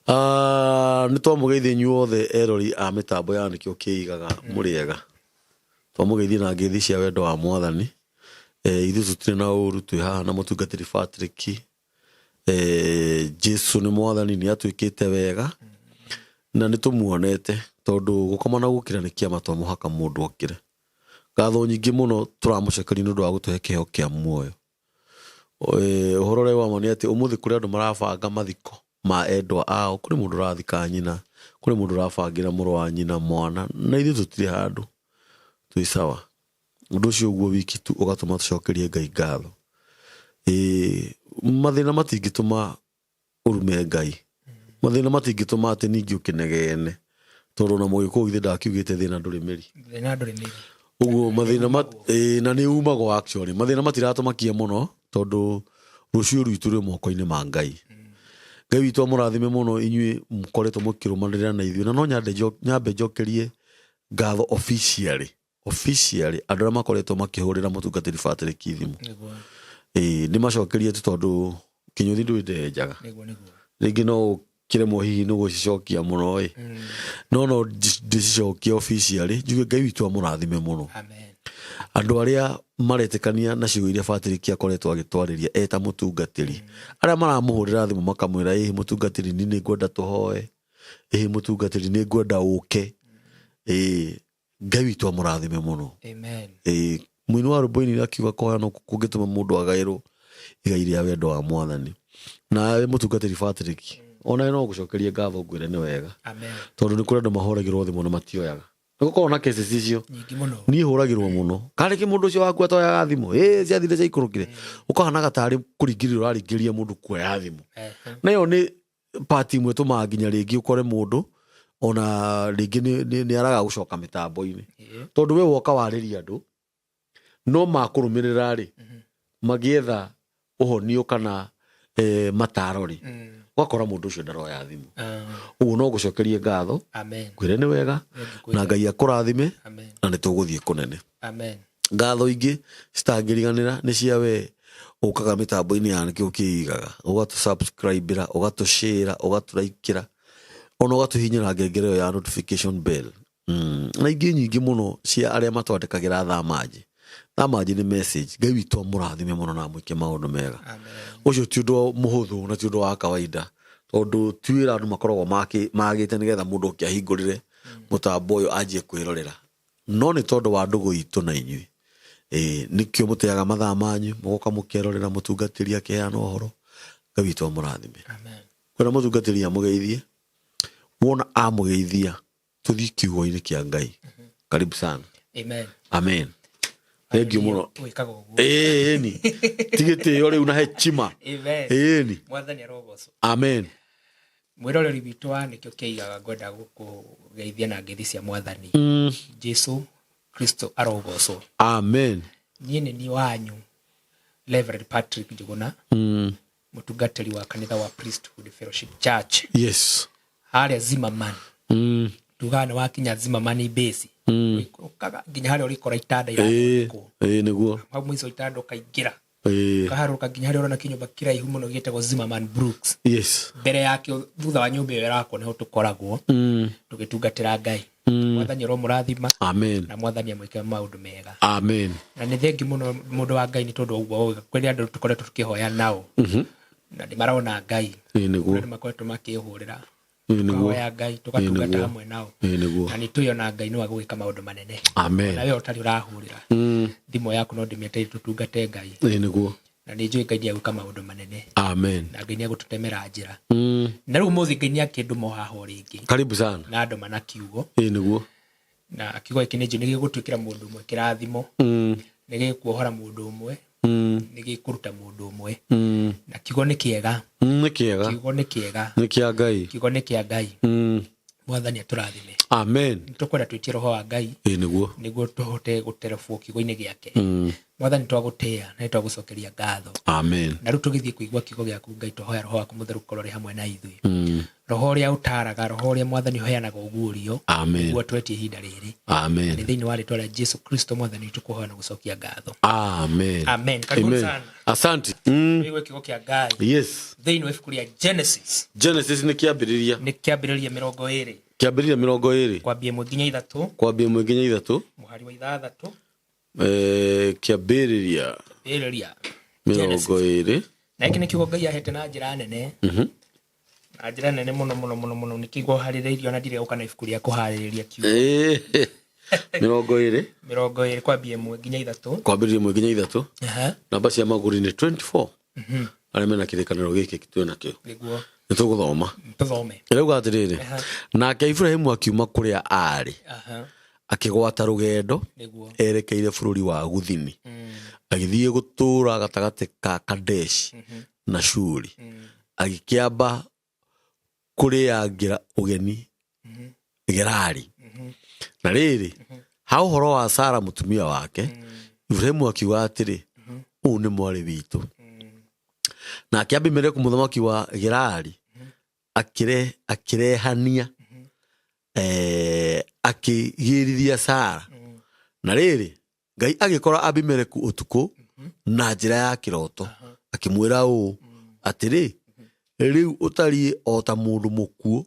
Ah, nĩ twamũgeithia inyuothe erori a mĩtambo ya nĩkĩo kĩigaga mũrĩ ega. Twamũgeithia na ngeithi cia wendo wa mwathani. Eh, ithuĩ tũtirĩ na ũru twĩ haha na mũtungatĩri Patrick. Eh, Jesu nĩ mwathani nĩ atwĩkĩte wega na nĩ tũmuonete tondũ gũkoma na gũkĩra nĩ kĩama to mũhaka mũndũ okĩre. Ngatho nyingĩ mũno tũramũcokeria nĩ ũndũ wa gũtũhe kĩheo kĩa muoyo. Eh, ũhoro ũrĩa wa ma nĩ atĩ ũmũthĩ kũrĩ andũ marabanga mathiko ma endwa ao, kũrĩ mũndũ ũrathika nyina, kũrĩ mũndũ ũrabangĩra mũrũ wa nyina mwana, na ithuĩ tũtirĩ handũ twĩ sawa. Ũndũ ũcio ũguo wiki tu ũgatũma tũcokerie Ngai ngatho. Ĩĩ, mathĩna matingĩtũma ũrume Ngai, mathĩna matingĩtũma atĩ ningĩ ũkĩnegene, tondũ ona mũgĩkũyũ githĩ ndakiugĩte thĩna ndũrĩ mĩri. Thĩna ndũrĩ mĩri. Ũguo mathĩna ma ĩĩ, na nĩ umagwo actually mathĩna matiratũmakia mũno tondũ rũciũ rwitũ rwĩ moko-inĩ ma Ngai. Ngai witũ amũrathime mũno inyuĩ mũkoretwo mũkĩrũmanĩrĩra na ithuĩ na no nyande nyambe njokerie ngatho officially officially andũ arĩa makoretwo makĩhũrĩra mũtungatĩri Patrick thimũ. Nĩguo. Ĩĩ ndĩmacokerie tu tondũ kĩnyũthi ndũĩ ndenjaga. Nĩguo nĩguo. Rĩngĩ no kĩremwo hihi nĩ gũcicokia mũno ĩ no no ndĩcicokie officially njuge Ngai witũ amũrathime mũno. Amen. Andũ arĩa maretĩkania na ciugo iria Patrick akoretwo agĩtwarĩria eta mũtungatĩri, arĩa maramũhũrĩra thimũ makamwĩra ĩhĩ mũtungatĩri niĩ nĩ ngwenda tũhoe, ĩhĩ mũtungatĩri nĩ ngwenda ũke, ĩĩ Ngai witũ amũrathime mũno. Amen. Ĩĩ mũini wa rwĩmbo ainire akiuga kũhoya no kũngĩtũma mũndũ agaĩrwo igai rĩa wendo wa mwathani. Nawe mũtungatĩri Patrick, onawe no ngũcokerie ngatho ngwĩre nĩ wega. Amen. Tondũ nĩ kũrĩ andũ mahũragĩrwo thimũ na matioyaga. Nĩ gũkoragwo na cases icio. Nyingĩ mũno. Niĩ hũragĩrwo mũno. Karĩ kĩ mũndũ ũcio waku atoyaga thimũ? Ĩ ciathire ciaikũrũkire. Ũkahanaga tarĩ kũringĩrĩria ũraringĩrĩria mũndũ kuoya thimũ. Ehe. Na ĩyo nĩ part imwe ĩtũmaga nginya rĩngĩ ũkore mũndũ ona rĩngĩ nĩ araga gũcoka mĩtambo-inĩ. Tondũ we woka warĩria andũ no makũrũmĩrĩra rĩ magĩetha ũhonio kana eh, mataro rĩ ũgakora mũndũ ũcio ndaroya thimũ. Ũguo no ngũcokerie ngatho. Amen. Ngwĩre nĩ wega na Ngai akũrathime Amen. na nĩ tũgũthiĩ kũnene. Amen. Ngatho ingĩ citangĩriganĩra nĩ cia we ũkaga mĩtambo-inĩ ya nĩkĩo kĩigaga ũgatũ subscribe-ĩra ũgatũ share ũgatũ like-ĩra ona ũgatũhihinyĩra ngengere ĩyo ya notification bell. Na ingĩ nyingĩ mũno cia arĩa matwandĩkagĩra thamanji. Thamanji nĩ message. Ngai witũ amũrathime mũno na amwĩke maũndũ mega. Ũcio ti ũndũ mũhũthũ na ti ũndũ wa kawaida tondũ ti wĩra andũ makoragwo magĩte nĩgetha mũndũ oke ahingũrĩre mũtambo ũyũ anjie kwĩrorera. No nĩ tondũ wa ndũgũ itũ na inyuĩ. Ĩĩ nĩkĩo mũteaga mathaa manyu mũgoka mũkerorera mũtungatĩri akĩheana ũhoro. Ngai witũ amũrathime. Amen. Kwĩna mũtungatĩri amũgeithie. Wona amũgeithia tũthiĩ kiugo-inĩ kĩa Ngai. Karibu sana. Amen. Amen. Thank you mũno. Wĩkaga ũguo. Ĩni. Ti gĩtĩo rĩu na hekima. Amen. Ĩni. Mwathani arogocwo. Amen. Mwĩroreri witũ wa nĩkĩo kĩaigaga ngwenda gũkũgeithia na ngeithi cia mwathani. Jesu Kristo arogocwo. Amen. Niĩ nĩ niĩ wanyu Reverend Patrick Njuguna, mũtungatĩri wa kanitha wa Priesthood Fellowship Church. Yes. Harĩa Zimmerman. Tugaga nĩ wakinya Zimmerman base. Ũikũrũkaga nginya harĩa ũrĩkora itanda irathondekwo. Ĩĩ nĩguo. Hau mũico itanda ũkaingĩra. Ĩĩ. Ũkaharũrũka nginya harĩa ũrona kĩnyũmba kĩraihu mũno gĩtagwo Zimmerman Brooks. Yes. Mbere yakĩo thutha wa nyũmba ĩyo ĩrakwo nĩho tũkoragwo tũgĩtungatĩra Ngai. Mwathani aromũrathima. Amen. Na mwathani amwĩke maũndũ mega. Amen. Na nĩ thengi mũno mũndũ wa Ngai nĩ tondũ wa ũguo wauga. Kwĩ andũ tũkoretwo tũkĩhoya nao. Na nĩ marona Ngai. Ĩĩ nĩguo. Nĩ makoretwo makĩhũrĩra. Ĩĩ nĩguo. Tũkahoya Ngai, tũgatungata Ĩĩ nĩguo. hamwe nao. Ĩĩ nĩguo. Na nĩ tũĩ ona Ngai no agũgĩka maũndũ manene. Amen. Na we ũtarĩ ũrahũrĩra. Thimũ yaku no ndĩmĩetereire tũtungate Ngai. Ĩĩ nĩguo. Na nĩ njũĩ Ngai nĩ egwĩka maũndũ manene. Amen. Na Ngai nĩ egũtũtemera njĩra. Na rĩu ũmũthĩ Ngai nĩ akĩndũma o haha o rĩngĩ. Karibu sana. Na andũma na kiugo. Ĩĩ nĩguo. Na kiugo gĩkĩ nĩ njũĩ nĩ gĩgũtuĩkĩra mũndũ ũmwe kĩrathimo. Nĩ gĩkuohora mũndũ ũmwe. Nĩ gĩkũruta mũndũ ũmwe. Na kiugo nĩ kĩega. Nĩ kĩega. Kiugo nĩ kĩega. Nĩ kĩa Ngai. Kiugo nĩ kĩa Ngai. Mwathani atũrathime. Amen. Nĩ tũkwenda twĩtie roho wa Ngai. Ĩĩ nĩguo. Nĩguo tũhote gũterebwo kiugo-inĩ gĩake. Mwathani twagũtĩĩa na nĩ twagũcokeria ngatho. Amen. Na rĩu tũgĩthiĩ kũigua kiugo gĩaku Ngai, twahoya roho waku mũtheru ũkorwo ũrĩ hamwe na ithuĩ. Roho ũrĩa ũtaraga, roho ũrĩa mwathani ũheanaga ũguũrio. Amen. Nĩguo twetie ihinda rĩrĩ. Amen. Nĩ thĩinĩ wa rĩtwa rĩa Jesu Kristo mwathani witũ kũhoya na gũcokia ngatho. Amen. Amen. Karibuni Amen. sana. Asante. Wĩigue kiugo kĩa Ngai. Yes. Thĩinĩ wa ibuku rĩa Genesis. Genesis nĩ kĩambĩrĩria. Nĩ kĩambĩrĩria 20. Kĩambĩrĩria 20. Kwambia 1 nginya 3. Kwambia 1 nginya 3. Mũhari wa 6. Kĩambĩrĩria. Kĩambĩrĩria. 20. Na gĩkĩ nĩ kiugo Ngai ahete na njĩra nene. Na njĩra nene mũno mũno mũno mũno nĩ kiugo harĩrĩirio na ndirĩ gũka na ibuku rĩa kũharĩrĩria kiugo. 20. 20 kwambia 1 nginya 3. Kwambĩrĩria 1 nginya 3. Namba cia magũri nĩ 24. Arĩa mena kĩrĩkanĩro gĩkĩ twĩ nakĩo. Nĩguo. Nĩ tũgũthoma. Tũthome. Ĩrauga atĩrĩrĩ, nake Iburahĩmu akiuma kũrĩa aarĩ, akĩgwata rũgendo erekeire bũrũri wa Guthini, agĩthiĩ gũtũũra gatagatĩ ka Kadeshi na Shuri, agĩkĩamba kũrĩangĩra ũgeni Gerari. Na rĩrĩ, ha ũhoro wa Sara mũtumia wake, Iburahĩmu akiuga atĩrĩ, ũũ nĩ mwarĩ witũ. Nake Abimeleku mũthamaki wa Gerari akĩrehania, akĩgĩrithia Sara. Na rĩrĩ, Ngai agĩkora Abimeleku ũtukũ na njĩra ya kĩroto, akĩmwĩra ũũ atĩrĩ, rĩu ũtariĩ o ta mũndũ mũkuũ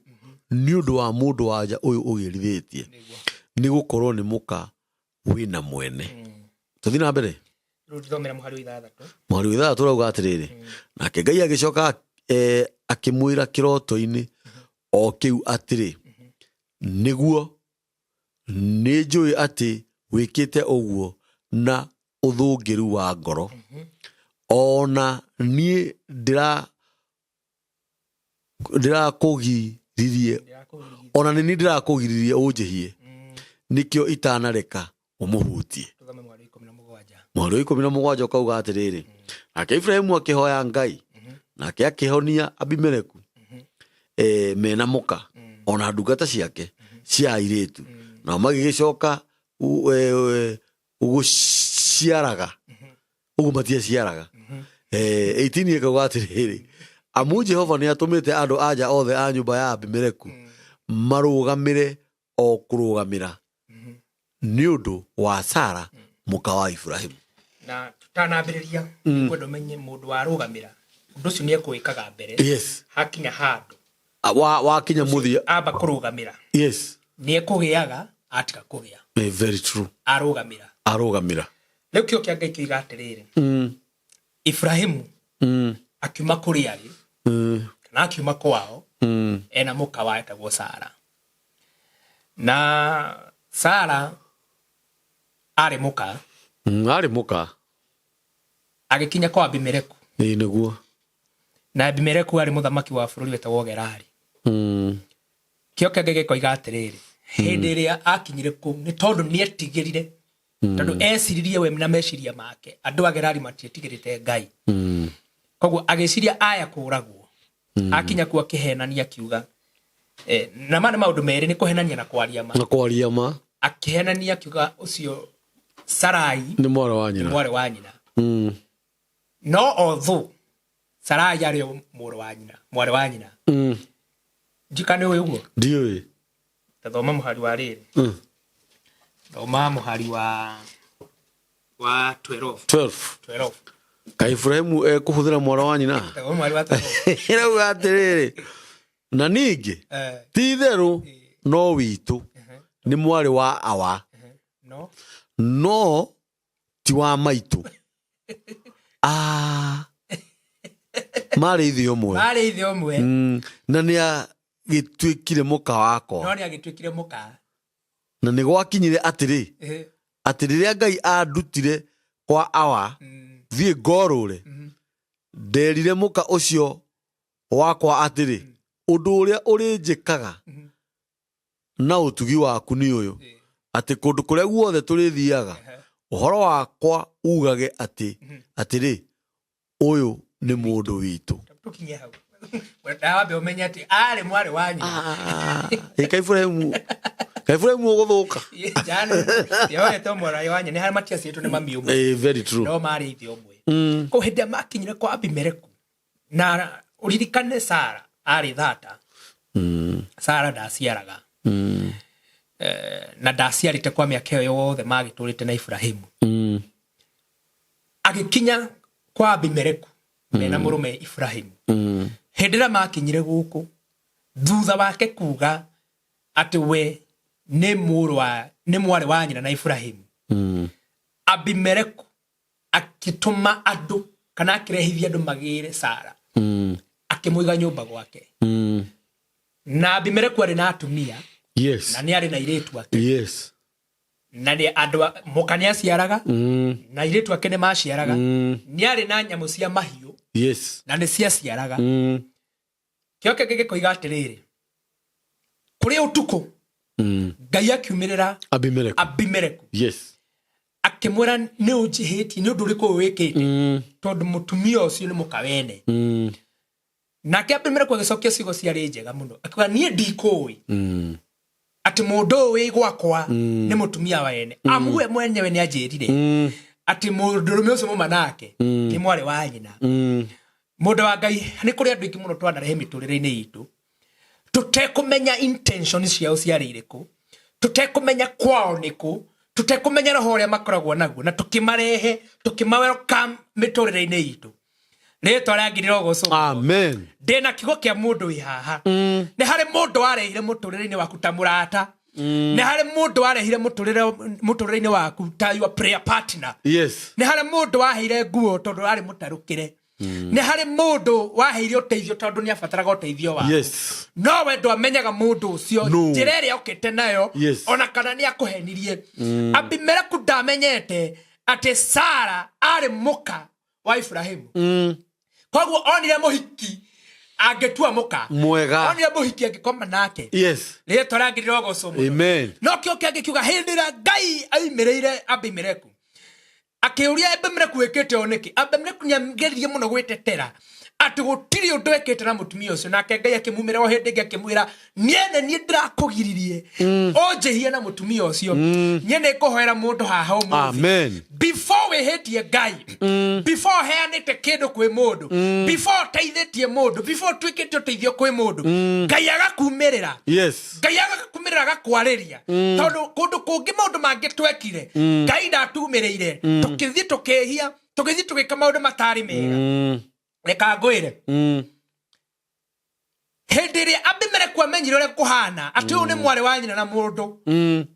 nĩ ũndũ wa mũndũ wa nja ũyũ ũgĩrithĩtie, nĩ gũkorwo nĩ mũka wĩna mwene. Tũthiĩ na mbere. Rĩu thomera mũhari wa 6. Mũhari wa 6 ũrauga atĩrĩrĩ, nake Ngai agĩcoka akĩmwĩra kĩroto-inĩ o kĩu atĩrĩ, nĩguo nĩ njũĩ atĩ wĩkĩte ũguo na ũthũngĩru wa ngoro, ona niĩ ndĩrakũgiririe, ona nĩ niĩ ndĩrakũgiririe ũnjĩhie, nĩkĩo itanareka ũmũhutie. Mũhari wa 17 ũkauga atĩrĩrĩ, nake Iburahĩmu akĩhoya Ngai, nake akĩhonia Abimeleku mena mũka ona ndungata ciake cia airĩtu, nao magĩgĩcoka gũciaraga ũguo matiaciaraga. 18 ĩkauga atĩrĩrĩ, amu Jehova nĩ atũmĩte andũ anja othe a nyũmba ya Abimeleku marũgamĩre o kũrũgamĩra nĩ ũndũ wa Sara mũka wa Iburahĩmu. Na tũtanambĩrĩria kwenda ũmenye mũndũ warũgamĩra ũndũ ũcio nĩ ekũwĩkaga mbere. Yes. Hakinya handũ wakinya mũthia amba kũrũgamĩra. Yes. Nĩ ekũgĩaga atiga kũgĩa. Very true. Arũgamĩra. Arũgamĩra. Rĩu kĩo kĩa Ngai kĩiga atĩrĩrĩ, Ibrahimu akiuma kũrĩa arĩ, kana akiuma kwao, ena mũka wa etagwo Sara. Na Sara arĩ mũka. Arĩ mũka. Agĩkinya kwa Abimeleku. Ĩĩ nĩguo. Na Abimeleku arĩ mũthamaki wa bũrũri wetagwo Gerari. Kĩo kĩa Ngai gĩkoiga atĩrĩrĩ, hĩndĩ ĩrĩa akinyire kũu nĩ tondũ nĩetigĩrire, tondũ eciririe we na meciria make andũ a Gerari matietigĩrĩte Ngai. Koguo agĩciria aya kũragwo. Akinya kuo akĩhenania akiuga, na ma nĩ maũndũ merĩ, nĩ kũhenania na kwaria ma. Na kwaria ma. Akĩhenania akiuga ũcio Sarai nĩ mwarĩ wa nyina. Nĩ mwarĩ wa nyina. No although Sarai arĩ mũrũ wa nyina, mwarĩ wa nyina. Njikane ũyũ ũguo? Ndiũĩ. Tathoma mũhari wa rĩrĩ. Thoma mũhari wa 12. 12. 12. Kaĩ Iburahĩmu ekũhũthĩra mwarĩ wa nyina? Thoma mũhari wa 12. Ĩrauga atĩrĩrĩ, na ningĩ ti itherũ no witũ nĩ mwarĩ wa awa, no ti wa maitũ. Marĩ ithe ũmwe. Marĩ ithe ũmwe. Na nĩ agĩtuĩkire mũka wakwa. No nĩ agĩtuĩkire mũka. Na nĩ gwakinyire atĩrĩ, atĩ rĩrĩa Ngai andutire kwa awa, thiĩ ngorũre, nderire mũka ũcio wakwa atĩrĩ, ũndũ ũrĩa ũrĩnjĩkaga na ũtugi waku nĩ ũyũ, atĩ kũndũ kũrĩa guothe tũrĩthiaga, ũhoro wakwa ugage atĩ, atĩrĩ, ũyũ nĩ mũndũ witũ. Tũkinye hau. Wambe ũmenye atĩ arĩ mwarĩ wa nyina. Ĩ Iburahĩmu, Kaĩ Iburahĩmu ũgũthũka? Jana, yoete mwarĩ wa nyina, nĩ harĩa matiaciĩtwo nĩ mami ũmwe. Very true. No marĩ ithe ũmwe. Koguo hĩndĩ ĩrĩa makinyire kwa Abimeleku, na ũririkane Sara arĩ thata. Sara ndaciaraga. Na ndaciarĩte kwa mĩaka ĩyo yothe magĩtũrĩte na Ibrahimu. Agĩkinya kwa Abimeleku mena mũrũme Ibrahimu. Hĩndĩ ĩrĩa makinyire gũkũ, thutha wake kuga atĩ we nĩ mũrũ wa nĩ mwarĩ wa nyina na Ibrahimu, Abimeleku akĩtũma andũ kana akĩrehithia andũ magĩre Sara, akĩmũiga nyũmba gwake. Na Abimeleku arĩ na atumia, na nĩ arĩ na airĩtu ake, na nĩ andũ mũka nĩ aciaraga, na airĩtu ake nĩ maciaraga. Nĩ arĩ na nyamũ cia mahiũ, na nĩ ciaciaraga. Kĩo kĩngĩ gĩkoiga atĩrĩrĩ, kũrĩ ũtukũ Ngai akiumĩrĩra Abimeleku. Abimeleku, akĩmwĩra, nĩ ũnjĩhĩtie, nĩ ũndũ ũrĩkũ ũyũ wĩkĩte? Tondũ mũtumia ũcio nĩ mũka wene. Nake Abimeleku agĩcokia ciugo ciarĩ njega mũno, akiuga, niĩ ndikũĩ atĩ mũndũ ũyũ wĩ gwakwa nĩ mũtumia wene, amu we mwenyewe nĩ anjĩrire atĩ mũndũrũme ũcio muma nake nĩ mwarĩ wa nyina. Mũndũ wa Ngai, nĩ kũrĩ andũ aingĩ mũno twanarehe mĩtũrĩre-inĩ itũ tũtekũmenya intention ciao ciarĩ irĩkũ, tũtekũmenya kwao nĩkũ, tũtekũmenya roho ũrĩa makoragwo naguo, na tũkĩmarehe, tũkĩma-welcome mĩtũrĩre-inĩ itũ. Rĩtwa rĩa ngiri rogocwo. Amen. Ndĩna kiugo kĩa mũndũ wĩ haha. Nĩ harĩ mũndũ warehire mũtũrĩre-inĩ waku ta mũrata, nĩ harĩ mũndũ warehire mũtũrĩre-inĩ waku ta your prayer partner, nĩ harĩ mũndũ waheire nguo tondũ arĩ mũtarũkĩre, nĩ harĩ mũndũ waheire ũteithio tondũ nĩ abataraga ũteithio waku, no we ndwamenyaga mũndũ ũcio, No. njĩra ĩrĩa okĩte nayo, ona kana nĩ akũhenirie. Abimeleku ndamenyete atĩ Sara arĩ mũka wa Ibrahimu. Koguo onire mũhiki angĩtua mũka Mwega. Onire mũhiki angĩkoma nake. Rĩtwa rĩa ngiri rogocwo mũno. Amen. No kĩo kĩangĩ kiuga, hĩndĩ ĩrĩa Ngai aimĩrĩire Abimeleku akĩũria Abimeleku, wĩkĩte ũũ nĩkĩ? Abimeleku nĩ ageririe mũno gwĩtetera atĩ gũtirĩ ũndũ ekĩte na mũtumia ũcio. Nake Ngai akĩmumĩra o hĩndĩ ĩngĩ akĩmwĩra, niene niĩ ndĩrakũgiririe ũnjĩhie na mũtumia ũcio. Niĩ nĩ ngũhoera mũndũ haha ũmũthĩ. Amen. Before wĩhĩtie Ngai, before ũheanĩte kĩndũ kwĩ mũndũ, before ũteithĩtie mũndũ, before ũtuĩkĩte ũteithio kwĩ mũndũ, Ngai agakumĩrĩra. Ngai agakumĩrĩra, agakwarĩria, tondũ kũndũ kũngĩ maũndũ mangĩ twekire Ngai ndatumĩrĩire, tũkĩthiĩ tũkĩhia, tũgĩthiĩ tũgĩka maũndũ matarĩ mega. Reka ngwĩre, hĩndĩ ĩrĩa Abimeleku amenyire ũrĩa kũhana, atĩ ũyũ nĩ mwarĩ wa nyina na mũndũ,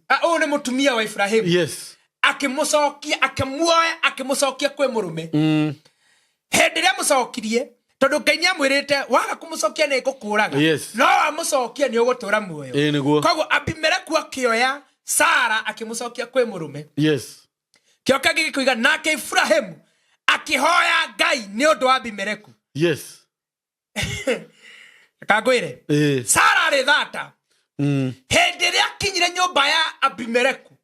ũyũ nĩ mũtumia wa Ibrahimu, akĩmũcokia, akĩmuoya, akĩmũcokia kwĩ mũrũme. Hĩndĩ ĩrĩa amũcokirie, tondũ Ngai nĩ amwĩrĩte, waga kũmũcokia nĩ ngũkũraga, no wamũcokia nĩ ũgũtũra muoyo. Ĩĩ nĩguo. Koguo Abimeleku akĩoya Sara akĩmũcokia kwĩ mũrũme. Kĩo kĩngĩ gĩkoiga, nake Ibrahimu akĩhoya Ngai nĩ ũndũ wa Abimeleku. Kangwĩre, Sara arĩ thata. Hĩndĩ ĩrĩa akinyire nyũmba ya Abimeleku,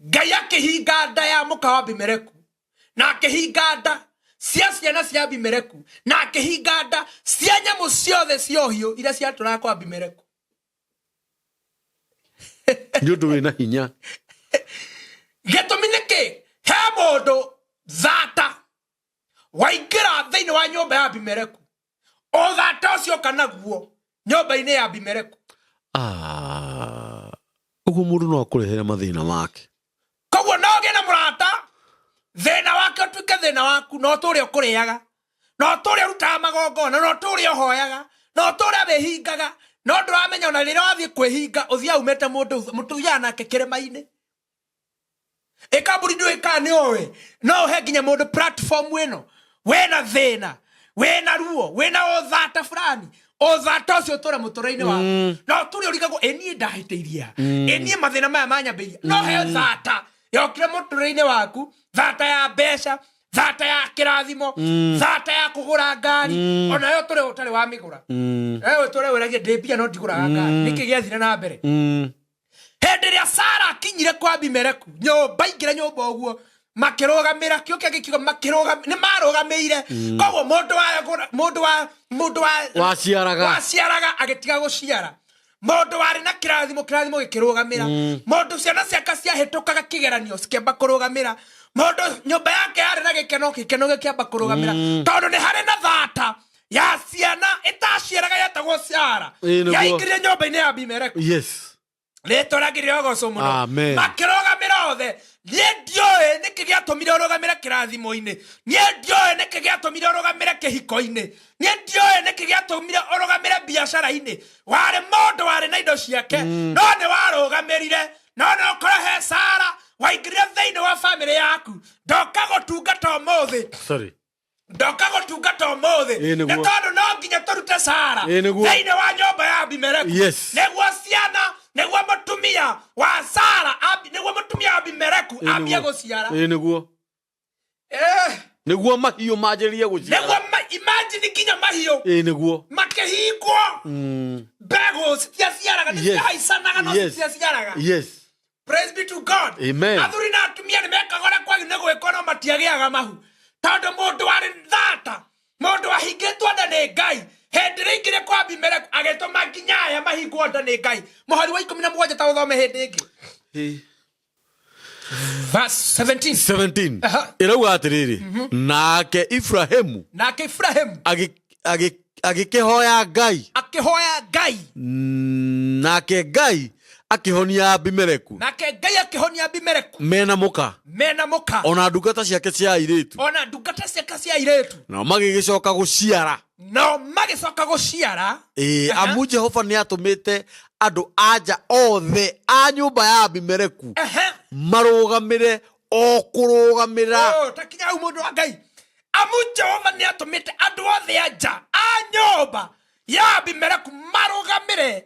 Ngai akĩhinga nda ya mũka wa Abimeleku, na akĩhinga nda cia ciana cia Abimeleku, na akĩhinga nda cia nyamũ ciothe cia ũhiũ iria ciatũraga kwa Abimeleku. Nĩ ũndũ wĩna hinya. Gĩtũmi nĩ kĩ? He mũndũ thata waingĩra thĩinĩ wa nyũmba ya Abimeleku, o thata ũcio ũka naguo nyũmba-inĩ ya Abimeleku. Ah, ũguo mũndũ no akũrehere mathĩna make. Koguo no ũgĩe na mũrata, thĩna wake ũtuĩke thĩna waku, no ũtũre ũkũrĩaga, no ũtũre ũrutaga magongona, no ũtũre ũhoyaga, no ũtũre wĩhingaga, no ndũramenya ona rĩrĩa wathiĩ kwĩhinga ũthiaga umĩte mũndũ mũtũthiaga nake kĩrĩma-inĩ. Ĩkambuni ndũĩ kana nĩ ũĩ, no ũhe nginya mũndũ platform ĩno wĩna thĩna, wĩna ruo, wĩna ũthata fulani, ũthata ũcio ũtũre mũtũrĩre-inĩ waku, no ũtũre ũrigagwo, ĩ niĩ ndahĩtĩirie ha? Ĩ niĩ mathĩna maya manyambĩirie? No heo thata yokire mũtũrĩre-inĩ waku, thata ya mbeca, thata ya kĩrathimo, thata ya kũgũra ngari, onayo ũtũre ũtarĩ wa mĩgũra. Ewe ũtũre wĩragie, ndĩ mbia no ndigũraga ngari. Nĩkĩ gĩathire na mbere? Hĩndĩ ĩrĩa Sara akinyire kwa Abimeleku nyũmba, aingĩra nyũmba ũguo, makĩrũgamĩra kĩo kĩangĩ kiuga nĩ marũgamĩire. Koguo mũndũ wa Waciaraga. Waciaraga agĩtiga gũciara. Mũndũ warĩ na kĩrathimo, kĩrathimo gĩkĩrũgamĩra. Mũndũ ciana ciake ciahĩtũkaga kĩgeranio cikĩamba kũrũgamĩra. Mũndũ nyũmba yake yarĩ na gĩkeno, gĩkeno gĩkĩamba kũrũgamĩra, tondũ nĩ harĩ na thata. Ya ciana ĩtaciaraga yetagwo Sara Ĩĩ, nĩguo. Yaingĩrire nyũmba-inĩ ya Abimeleku. Rĩtwa rĩake rĩrogocwo mũno. Amen. Makĩrũgamĩra othe. Niĩ ndiũĩ nĩkĩ gĩatũmire ũrũgamĩre kĩrathimo-inĩ, niĩ ndiũĩ nĩkĩ gĩatũmire ũrũgamĩre kĩhiko-inĩ, niĩ ndiũĩ nĩkĩ gĩatũmire ũrũgamĩre biacara-inĩ. Warĩ mũndũ warĩ na indo ciake, no nĩ warũgamĩrire. No no ũkorwo he Sara waingĩrire thĩinĩ wa bamĩrĩ yaku. Ndoka gũtungata ũmũthĩ. Sorry. Ndoka gũtungata ũmũthĩ. Ĩĩ, nĩguo. Nĩ tondũ no nginya tũrute Sara Ĩĩ, nĩguo. thĩinĩ wa nyũmba ya Abimeleku, nĩguo ciana, nĩguo mũtumia wa Sara nĩguo mũtumia wa Abimeleku Ĩĩ, ambie nĩguo. gũciara. Ĩĩ, nĩguo. Nĩguo mahiũ manjĩrĩrie gũciara. Nĩguo imagine nginya mahiũ Ĩĩ, nĩguo. makĩhingwo. Mbegũ citiaciaraga, nĩ ciahaicanaga no citiaciaraga. Praise be to God. Amen. Athuri na atumia nĩ mekaga ũrĩa kwagĩrĩire nĩ gwĩkwo, no matiagĩaga mahu, tondũ mũndũ warĩ thata, mũndũ wahingĩtwo nda nĩ Ngai, hĩndĩ ĩrĩa aingĩrire kwa Abimeleku agĩtũma nginya aya mahingwo nda nĩ Ngai. Mũhari wa 17, ta ũthome hĩndĩ ĩngĩ. Verse 17. 17. Aha. Ĩrauga atĩrĩrĩ, nake Ibrahimu Nake Ibrahimu agĩkĩhoya Ngai, akĩhoya Ngai, nake Ngai akĩhonia Abimeleku nake Ngai akĩhonia Abimeleku mena mũka, mena mũka, ona ndungata ciake cia airĩtu, ona ndungata ciake cia airĩtu, nao magĩgĩcoka gũciara. Nao magĩcoka gũciara. Ĩĩ, amu Jehova nĩ atũmĩte andũ anja othe a nyũmba ya Abimeleku marũgamĩre o kũrũgamĩra. Oh, ta kinya hau, mũndũ wa Ngai. Amu Jehova nĩ atũmĩte andũ othe a nja a nyũmba ya Abimeleku marũgamĩre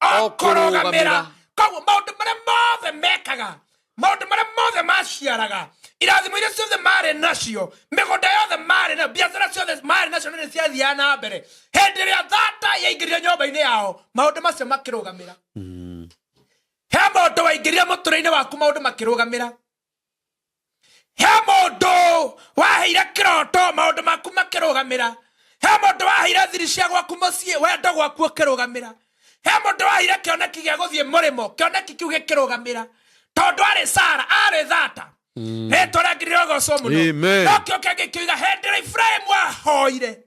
o O kũrũgamĩra. kũrũgamĩra. Koguo maũndũ marĩa mothe mekaga, maũndũ marĩa mothe maciaraga, irathimo iria ciothe marĩ nacio, mĩgũnda yothe marĩ nayo, biacara ciothe marĩ nacio, na nĩ ciathiaga na mbere, hĩndĩ ĩrĩa thata yaingĩrire nyũmba-inĩ yao, maũndũ macio makĩrũgamĩra. He mũndũ waingĩrire mũtũrĩre-inĩ waku, maũndũ makĩrũgamĩra. He mũndũ waheire kĩroto, maũndũ maku makĩrũgamĩra. He mũndũ waheire thiri cia gwaku mũciĩ, wendo gwaku ũkĩrũgamĩra. He mũndũ waheire kĩoneki gĩa gũthiĩ mũrĩmo, kĩoneki kĩu gĩkĩrũgamĩra, tondũ arĩ Sara, arĩ thata. Rĩtwa rĩa ngiri rĩrogocwo mũno. Amen. No kĩo kĩngĩ kĩuga, hĩndĩ ĩrĩa Ibrahimu ahoire,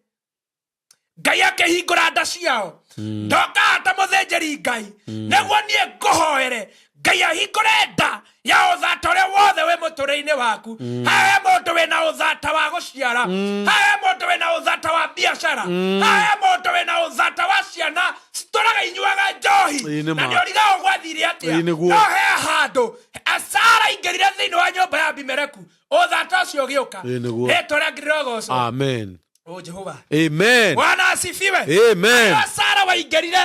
Ngai akĩhingũra nda ciao. Ndokaga ta mũthĩnjĩri Ngai nĩguo niĩ ngũhoere Ngai ahingũre nda ya ũthata ũrĩa wothe wĩ mũtũrĩre-inĩ waku. Hahe mũndũ wĩna ũthata wa gũciara, hahe mũndũ wĩna ũthata wa biacara, hahe mũndũ wĩna ũthata wa ciana citũraga inyuaga njohi, Ĩĩ, nĩ na ma. nĩ ũrigagwo gwathire atĩa. Ĩĩ, nĩguo. No he handũ Sara aingĩrire thĩinĩ wa nyũmba ya Abimeleku, ũthata ũcio ũgĩũka. Ĩĩ, nĩguo. Rĩtwa rĩa Ngai rĩrogocwo. Amen. O Jehova. Amen. Bwana asifiwe. Amen. Rĩrĩa Sara waingĩrire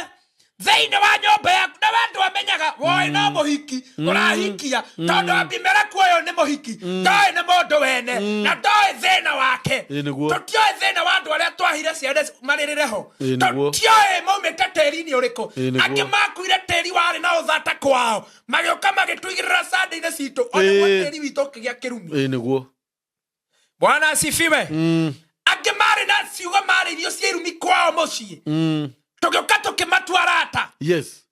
thĩinĩ wa nyũmba yaku, na we ndwamenyaga woĩ no mũhiki ũrahikia, tondũ Abimeleku ũyũ nĩ mũhiki, ndoĩ nĩ mũndũ wene na ndoĩ thĩna wake. Ĩĩ, nĩguo. Tũtioĩ thĩna wa andũ arĩa twahire ciana marĩrĩre ho. Ĩĩ, nĩguo. Tũtioĩ maumĩte tĩri-inĩ ũrĩkũ. Ĩĩ, nĩguo. Angĩ makuire tĩri warĩ na ũthata kwao, magĩũka magĩtũigĩrĩra canda-inĩ citũ, onaguo tĩri witũ ũkĩgĩa kĩrumi. Ĩĩ, nĩguo. Bwana asifiwe. Angĩ marĩ na ciugo marĩirio cia irumi kwao mũciĩ, tũgĩũka tũkĩmatua arata,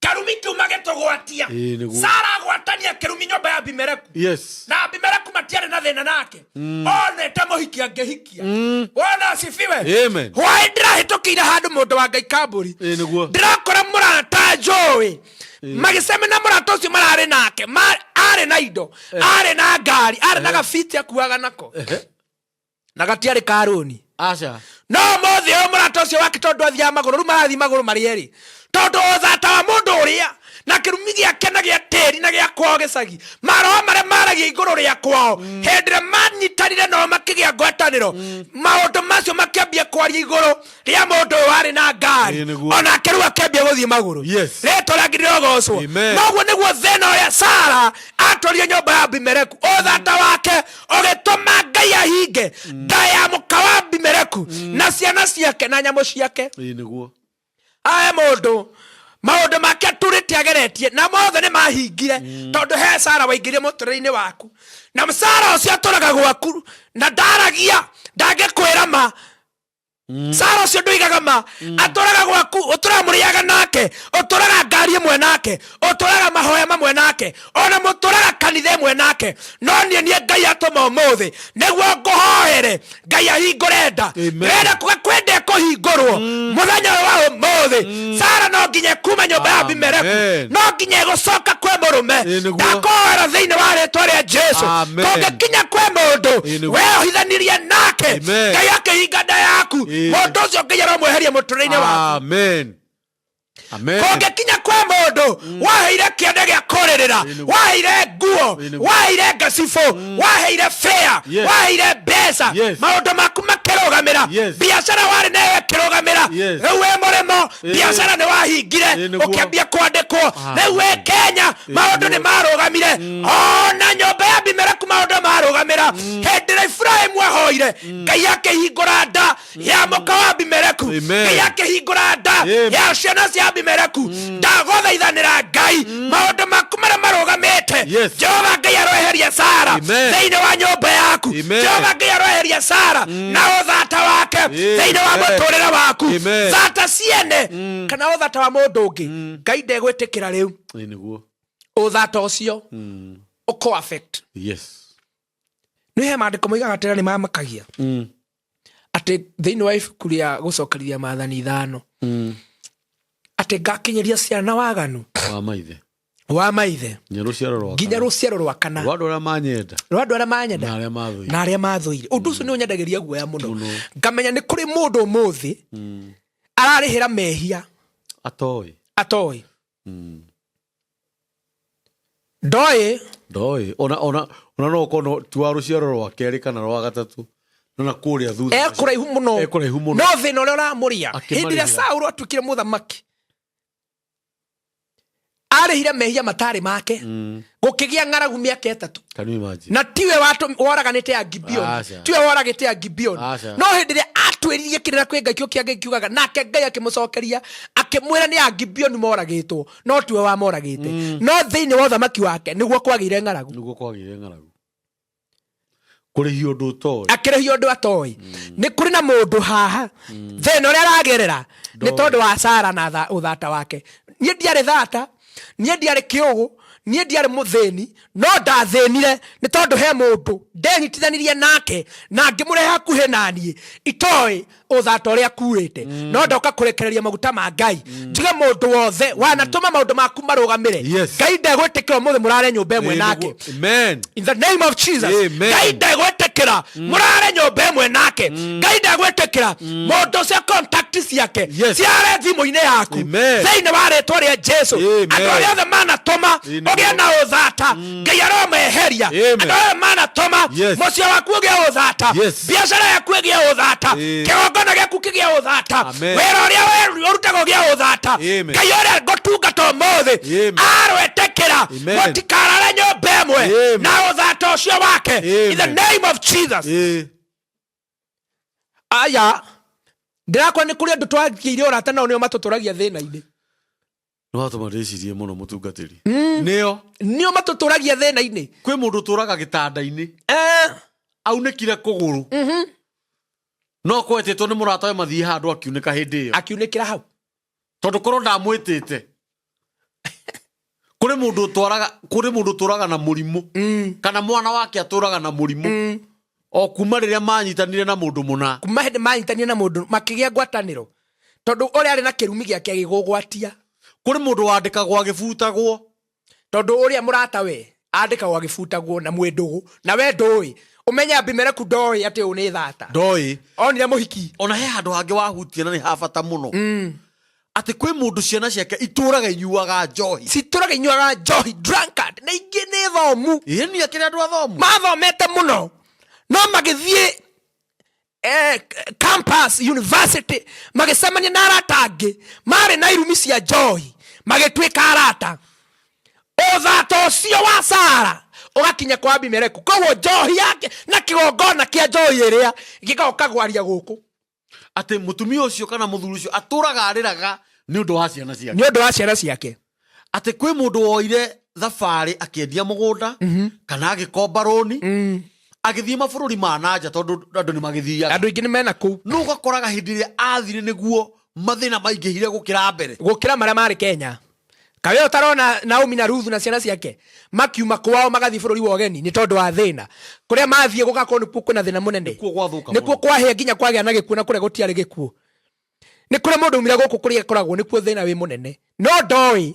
karumi kĩu magĩtũgwatia. Ĩĩ, nĩguo. Sara agwatania kĩrumi nyũmba ya Abimeleku, na Abimeleku matiarĩ na thĩna nake, onete mũhiki angĩhikia. Bwana asifiwe. Amen. Hwaĩ ndĩrahĩtũkĩire handũ, mũndũ wa Ngai, kambũri, Ĩĩ, nĩguo. ndĩrakora mũrata njũĩ magĩcemania na mũrata ũcio mararĩ nake. Arĩ na indo, arĩ na ngari, arĩ na gabiti akuaga nako, na gatiarĩ karũni. Aca. No mũthĩ ũyũ mũrata ũcio wake, tondũ athiaga magũrũ, rĩu marathiĩ magũrũ marĩ erĩ, tondũ ũthata wa mũndũ ũrĩa na kĩrumi gĩake na gĩa tĩri na gĩa kwao gĩcagi, maroho marĩa maragia igũrũ rĩa kwao, hĩndĩ ĩrĩa manyitanire nao makĩgĩa ngwatanĩro, maũndũ macio makĩambia kwaria igũrũ rĩa mũndũ ũyũ warĩ na ngari. Ĩĩ, nĩguo. Onake rĩu akĩambia gũthiĩ magũrũ. Rĩtwa rĩa Ngai rĩrogocwo. Amen. Noguo nĩguo thĩna ũrĩa Sara atwarire nyũmba ya Abimeleku, ũthata wake ũgĩtũma Ngai ahinge nda ya mũka wa Abimeleku na ciana ciake na nyamũ ciake. Ĩĩ, nĩguo. Ahe mũndũ maũndũ make aturĩte ageretie na mothe nĩ mahingire, tondũ he Sara waingĩrie mũtũrĩre-inĩ waku, na Sara ũcio atũraga gwaku na ndaragia, ndangĩkwĩra ma. Sara ũcio ndũigaga ma, atũraga gwaku, ũtũraga mũrĩaga nake, ũtũraga ngari ĩmwe nake, ũtũraga mahoya mamwe nake, ona mũtũraga kanitha ĩmwe nake. No niĩ niĩ Ngai atũma ũmũthĩ nĩguo ngũhoere Ngai ahingũre nda. Amen. Ndĩrenda kuga kwĩ nda ĩkũhingũrwo mũthenya ũyũ wa ũmũthĩ. Sara no nginya kuma nyũmba ya Abimeleku, Amen. no nginya ĩgũcoka kwĩ mũrũme. Ĩ, nĩguo. Ndakũhoera thĩinĩ wa rĩtwa rĩa Jesu, Amen. kũngĩkinya kwĩ mũndũ Ĩ, nĩguo. we ohithanirie nake, Amen. Ngai akĩhinga nda yaku, Ĩ. mũndũ ũcio Ngai aromweheria mũtũrĩre-inĩ waku. Amen. Amen. Kũngĩkinya kwĩ mũndũ waheire kĩande gĩa kũrĩrĩra, Ĩ, nĩguo. waheire nguo, Ĩ, nĩguo. waheire ngacibũ, waheire fare, Yes. waheire mbeca, Yes. maũndũ maku makĩrũgamĩra, Yes. biacara warĩ nayo ĩkĩrũgamĩra, Yes. rĩu wĩ mũrĩmo, Ĩ. biacara nĩ wahingire, Ĩ, nĩguo. ũkĩambia kwandĩkwo, rĩu wĩ Kenya, maũndũ nĩguo. nĩ marũgamire. Ona nyũmba ya Abimeleku maũndũ marũgamĩra. Hĩndĩ ĩrĩa Iburahĩmu ahoire, Ngai akĩhingũra nda ya mũka wa Abimeleku, Amen. Ngai akĩhingũra nda Amen. ya ciana cia Abimeleku. Ndagũthaithanĩra Ngai, maũndũ maku marĩa marũgamĩte, Yes. Jehova Ngai aroeheria Sara Amen. thĩinĩ wa nyũmba yaku. Amen. Jehova Ngai aroeheria Sara na ũthata wake Amen. thĩinĩ wa mũtũrĩre waku. Amen. Thata ciene kana ũthata wa mũndũ ũngĩ, Ngai ndegwĩtĩkĩra rĩu Ĩ, nĩguo. ũthata ũcio ũkũ affect. Yes. Nĩ he maandĩko moigaga atĩrĩ, nĩ mamakagia atĩ thĩinĩ wa ibuku rĩa gũcokereria maathani 5, atĩ ngakinyĩria ciana waganu wa maithe wa maithe nginya rũciaro rwa nginya rũciaro rwa kana, rwa andũ arĩa manyenda rwa andũ arĩa manyenda na arĩa mathũire. Na arĩa mathũire. Ũndũ ũcio nĩ ũnyendagĩria guoya mũno, ngamenya nĩ kũrĩ mũndũ ũmũthĩ ararĩhĩra mehia atoĩ. Atoĩ, ndoĩ. Ndoĩ ona no ũkorwo ti wa rũciaro rwa kerĩ kana rwa gatatũ, no na kũrĩa thutha Ekũraihu mũno. Ekũraihu mũno. No thĩna ũrĩa ũramũrĩa, Akĩmarĩhĩra. hĩndĩ ĩrĩa Saũlũ atuĩkire mũthamaki, arĩhire mehia matarĩ make, gũkĩgĩa ng'aragu mĩaka 3. Can you imagine? Na tiwe woraganĩte a Gibeoni, Aca. tiwe woragĩte a Gibeoni. Aca. No hĩndĩ ĩrĩa atwĩririe kĩrĩra kwĩ Ngai, kĩo kĩa Ngai kiugaga nake Ngai akĩmũcokeria akĩmwĩra nĩ a Gibeoni moragĩtwo, no tiwe wamoragĩte. No thĩinĩ wa ũthamaki wake nĩguo kwagĩire ng'aragu. Nĩguo kwagĩire ng'aragu, kũrĩhia ũndũ ũtoĩ. Akĩrĩhia ũndũ atoĩ. Nĩ kũrĩ na mũndũ haha thĩna ũrĩa aragerera nĩ tondũ wa Sara na ũthata wake. Niĩ ndiarĩ thata, niĩ ndiarĩ kĩũgũ, niĩ ndiarĩ mũthĩni, no ndathĩnire nĩ tondũ he mũndũ ndenyitithanirie nake na ngĩmũrehe hakuhĩ naniĩ itoĩ ũthata ũrĩa akuĩte. No ndoka kũrekereria maguta ma Ngai, njuge mũndũ wothe wanatũma maũndũ maku marũgamĩre, Yes. Ngai ndegwĩtĩkĩra ũmũthĩ mũrare nyũmba ĩmwe Ĩ, nake. nĩguo. Amen. In the name of Jesus. Amen. Ngai ndegwĩtĩkĩra mũrare nyũmba ĩmwe nake. Ngai ndegwĩtĩkĩra mũndũ ũcio contact ciake Yes. ciare thimũ-inĩ yaku. Amen. Thĩinĩ wa rĩtwa rĩa Jesu, Amen. andũ arĩa othe manatũma Amen. ũgĩe na ũthata, Ngai aromeheria. Amen. Andũ arĩa manatũma Yes. mũciĩ waku ũgĩe ũthata, Yes. biacara yaku ĩgĩe ũthata, Ĩ. kĩgongona gĩaku kĩgĩe ũthata, Amen. wĩra ũrĩa we ũrutaga ũgĩe ũthata. Amen. Ngai ũrĩa ngũtungata ũmũthĩ Amen. arwetĩkĩra Amen. mũtikarare nyũmba ĩmwe Amen. na ũthata ũcio wake. In the Amen. name of Jesus. Ĩ. Aya, ndĩrakora nĩ kũrĩ andũ twagĩire ũrata nao nĩo matũtũragia thĩna-inĩ. Nĩ watũma ndĩcirie mũno, mũtungatĩri, nĩo Nĩo matũtũragia thĩna-inĩ. Kwĩ mũndũ ũtũraga gĩtanda-inĩ, aunĩkire kũgũrũ, no kwetĩtwo nĩ mũrata we mathiĩ handũ, akiunĩka hĩndĩ ĩyo. Akiunĩkĩra hau. Tondũ korwo ndamwĩtĩte. Kũrĩ mũndũ ũtwaraga, kũrĩ mũndũ ũtũraga na mũrimũ, kana mwana wake atũraga na mũrimũ o kuma rĩrĩa manyitanire na mũndũ mũna. Kuma hĩndĩ manyitanire na mũndũ makĩgĩa ngwatanĩro, tondũ ũrĩa arĩ na kĩrumi gĩake agĩgũgwatia. Kũrĩ mũndũ wandĩkagwo agĩbutagwo. Tondũ ũrĩa mũrata we andĩkagwo agĩbutagwo na mwĩ ndũgũ na we ndũĩ. Ũmenye Abimeleku ndoĩ atĩ ũyũ nĩ thata. Ndoĩ. Onire mũhiki. Ona he handũ hangĩ wahutia na nĩ ha bata mũno, atĩ kwĩ mũndũ ciana ciake itũraga inyuaga njohi. Citũraga inyuaga njohi, drunkard, na ingĩ nĩ thomu. Ĩni akĩrĩ andũ athomu. Mathomete mũno, no magĩthiĩ campus university, magĩcemania na arata angĩ marĩ na irumi cia njohi, magĩtuĩka arata. Ũthata ũcio wa Sara ũgakinya kwa Abimeleku, koguo njohi yake na kĩgongona kĩa njohi ĩrĩa gĩgoka gwaria gũkũ. Atĩ mũtumia ũcio kana mũthuri ũcio atũraga arĩraga nĩ ũndũ wa ciana ciake. Nĩ ũndũ wa ciana ciake. Atĩ kwĩ mũndũ woire thabarĩ akĩendia mũgũnda kana agĩkomba rũni. Agĩthiĩ mabũrũri ma nanja tondũ andũ nĩ magĩthiaga. Andå aingä nä mena kå u. No ũgakoraga hĩndĩ ĩrĩa athire nĩguo mathĩna maingĩhire gũkĩra mbere. Gå kä ra marä a marä Kenya. Kawe ũtarona Naomi na Ruthu na ciana ciake makiuma kwao magathiĩ bũrũri wa ũgeni nĩ tondũ wa thĩna kũrĩa mathiĩ gũgakorwo nĩkuo kwĩna thĩna mũnene. Nĩkuo gwathuka nĩkuo mũno. Kwahĩa nginya kwagĩa na gĩkuũ na kũrĩa gũtiarĩ gĩkuũ nĩ kũrĩa mũndũ umire gũkũ kũrĩa ĩkoragwo nĩkuo thĩna wĩ mũnene no ndoĩ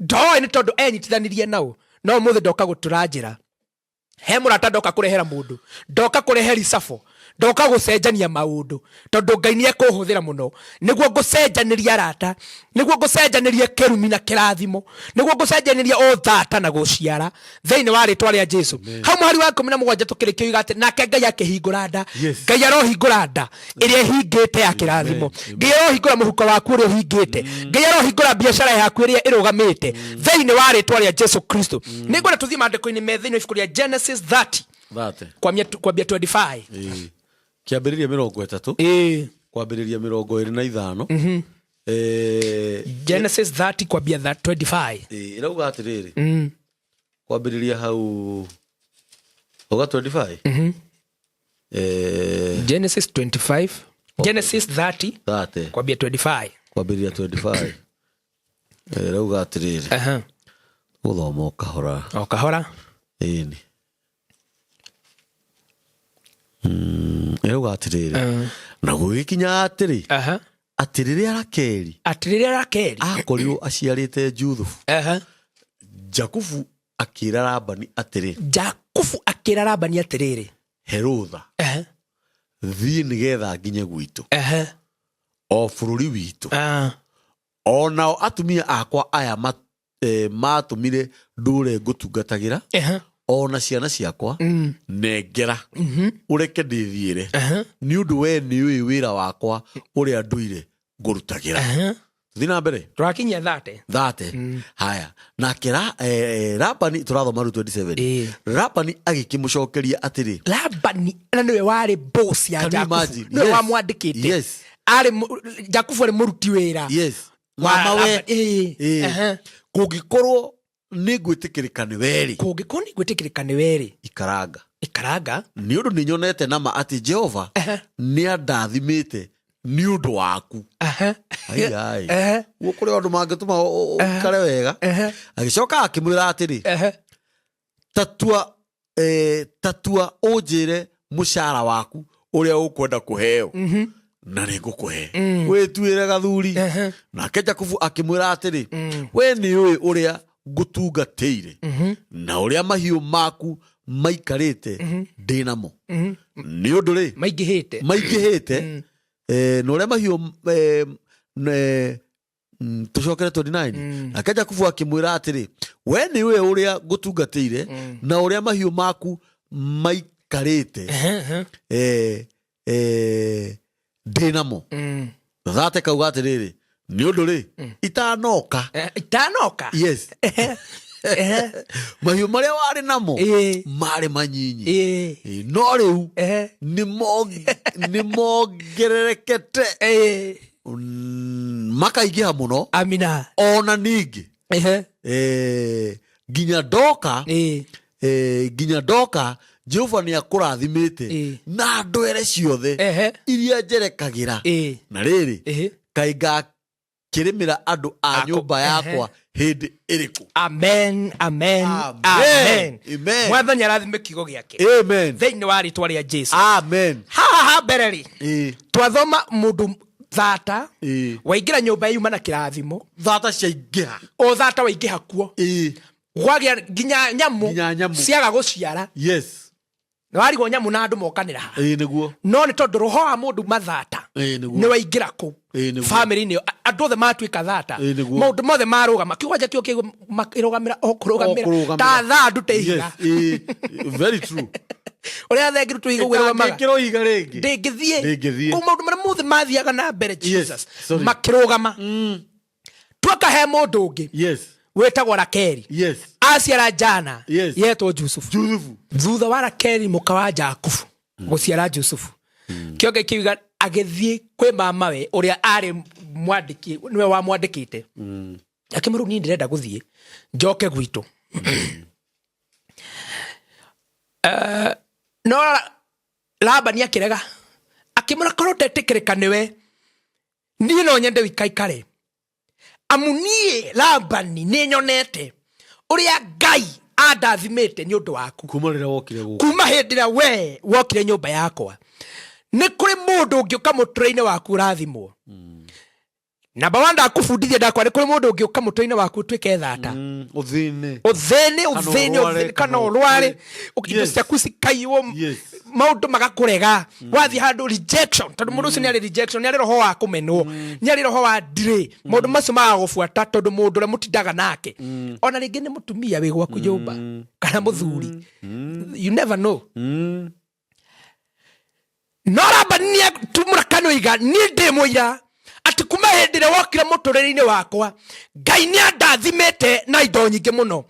ndoĩ nĩ tondũ enyitithanirie nao. No ũmũthĩ ndoka gũtũra njĩra he mũrata, ndoka kũrehera mũndũ, ndoka kũrehe ricabo, ndoka gũcenjania maũndũ tondũ Ngai nĩ ekũhũthĩra mũno nĩguo ngũcenjanĩria arata, nĩguo ngũcenjanĩria kĩrumi na kĩrathimo, nĩguo ngũcenjanĩria ũthata na gũciara thĩinĩ wa rĩtwa rĩa Jesu. Hau mũhari wa 17 tũkĩrĩkia uga atĩ nake Ngai akĩhingũra nda. Ngai arohingũra nda ĩrĩa ĩhingĩte ya kĩrathimo. Ngai arohingũra mũhuko waku ũrĩa ũhingĩte. Ngai arohingũra biacara yaku ĩrĩa ĩrũgamĩte thĩinĩ wa rĩtwa rĩa Jesu Kristo. Nĩ ngwenda tũthiĩ maandĩko-inĩ me thĩinĩ wa ibuku rĩa Genesis 30 Thate. Kwambia 25. Ĩĩ. Kĩambĩrĩria 30 kwambĩrĩria 25. Genesis 30 kwambia 25. Ĩĩ, ĩrauga atĩrĩrĩ, kwambĩrĩria hau uga 25. Genesis 25, Genesis 30 30 kwambia 25. Kwambĩrĩria 25. Ĩrauga atĩrĩrĩ, gũthoma o kahora. O kahora. Ĩni ĩrauga atĩrĩrĩ, na gũgĩkinya atĩrĩ, atĩ rĩrĩa Rakeli Atĩ rĩrĩa Rakeli akorirwo aciarĩte Juthubu, Jakubu akĩra Labani atĩrĩ, Jakubu akĩra Labani atĩrĩrĩ, he rũtha thiĩ nĩgetha nginye gwitũ, o bũrũri witũ. O nao atumia akwa aya matũmire ndũre ngũtungatagĩra, o na ciana ciakwa, nengera ũreke ndĩthiĩre, nĩ ũndũ we nĩũĩ wĩra wakwa ũrĩa ndũire ngũrutagĩra. Tũthiĩ na mbere. Tũrakinyia 30. 30. Haya, nake Labani, tũrathoma rĩu 27. Labani agĩkĩmũcokeria atĩrĩ, Labani na nĩwe warĩ boss ya Can you Jakubu. imagine? Nĩwe wamwandĩkĩte. Arĩ Jakubu arĩ mũruti wĩra wa Mama we. Labani. Ĩĩ. Kũngĩkorwo nĩ ngwĩtĩkĩrĩka nĩ werĩ, Kũngĩkorwo nĩ ngwĩtĩkĩrĩka nĩ werĩ, ikaranga, ikaranga, nĩ ũndũ nĩ nyonete nama atĩ Jehova nĩ andathimĩte nĩ ũndũ waku. Ai, ai. Guo kũrĩ andũ mangĩtũma ũikare wega. Agĩcoka akĩmwĩra atĩrĩ, tatua ũnjĩre mũcara waku ũrĩa ũkwenda kũheo na nĩ ngũkũhe, wĩtuĩre gathuri. Nake Jakubu akĩmwĩra atĩrĩ, we nĩ ũĩ ũrĩa ngũtungatĩire na ũrĩa mahiũ maku maikarĩte ndĩ namo, nĩ ũndũ rĩ maingĩhĩte. Maingĩhĩte, na ũrĩa mahiũ tũcokere 29. Nake Jakubu akĩmwĩra atĩrĩ, we nĩ ũĩ ũrĩa ngũtungatĩire na ũrĩa mahiũ maku maikarĩte ndĩ namo. 30 kauga atĩrĩrĩ, nĩ ũndũ rĩ itanoka, Itanoka. Yes, mahiũ marĩa warĩ namo marĩ manyinyi. Ĩ, no rĩu nĩ mongererekete, makaingĩha mũno. Amina. Ona ningĩ nginya ndoka, nginya ndoka Jehova nĩ akũrathimĩte na ndwere ciothe iria njerekagĩra. Na rĩrĩ, kaĩ ngakĩrĩmĩra andũ a nyũmba yakwa hĩndĩ ĩrĩkũ? Amen, amen. Amen. Amen. Amen. Mwathani arathime kiugo gĩake Amen. thĩinĩ wa rĩtwa rĩa Jesu. Amen. Haha ha mbere rĩ, twathoma mũndũ thata waingĩra nyũmba yuma na kĩrathimo. Thata ciaingĩha. O thata waingĩha kuo, gwagĩa nginya nyamũ. Nginya nyamũ. Ciaga gũciara. Nĩ warigwo nyamũ na andũ mokanĩra haha. Ĩĩ nĩguo. No nĩ tondũ roho wa mũndũ mathata Ĩĩ nĩguo. nĩ waingĩra kũu Ĩĩ nĩguo. bamĩrĩ-inĩ ĩyo, andũ othe matuĩka thata. Ĩĩ nĩguo. Maũndũ mothe marũgama kĩgwanja kĩo kĩrũgamĩra o O kũrũgamĩra kũrũgamĩra. ta thaa ndute Yes. ihiga. Ĩĩ, very true. Ũrĩa thengi rutwo ihiga ũguo ĩrũgamaga. Ĩtangĩkĩrwo ihiga rĩngĩ. Ndĩngĩthiĩ. Ndĩngĩthiĩ. Kũu maũndũ marĩa mothe mathiaga na mbere, Jesus, Sorry. makĩrũgama. Tuoka he mũndũ ũngĩ wĩtagwo Rakeri. Aciara njana yetwo Jusufu. Juthubu. Thutha wa Rakeri mũka wa Jakubu gũciara Jusufu, kĩonge kiuga agĩthiĩ kwĩ mamawe ũrĩa arĩ mwandĩki, nĩwe wamwandĩkĩte, akĩmwĩra, niĩ ndĩrenda gũthiĩ njoke gwitũ. No Labani akĩrega, akĩmwĩra, korwo ndetĩkĩrĩka nĩwe, niĩ no nyende wikaikare, amu niĩ Labani nĩ nyonete ũrĩa Ngai andathimĩte nĩ ũndũ waku. Kuma rĩrĩa wokire gũkũ. Kuma hĩndĩ ĩrĩa we wokire nyũmba yakwa. Nĩ kũrĩ mũndũ ũngĩũka mũtũrĩre-inĩ waku ũrathimwo. Namba wa ndakũbundithia ndakwa, nĩ kũrĩ mũndũ ũngĩũka mũtũrĩre-inĩ waku ũtuĩke thata. Ũthĩne. Ũthĩnĩ. Kana Ũthĩnĩ. ũrware, kana kana ũrware, ũkue. indo ciaku cikaiywo, maũndũ magakũrega, wathiĩ handũ rejection, tondũ mũndũ ũcio nĩ arĩ rejection, nĩ arĩ roho wa kũmenwo, nĩ arĩ roho wa ndirĩ. Maũndũ macio magagũbuata, tondũ mũndũ ũrĩa mũtindaga nake, ona rĩngĩ nĩ mũtumia wĩ gwaku nyũmba kana mũthuri, you never know. No Labani nĩ atumũra kanua iga, niĩ ndĩ mũira atĩ kuma hĩndĩ ĩrĩa wokire mũtũrĩre-inĩ wakwa, Ngai nĩ andathimĩte na indo nyingĩ mũno.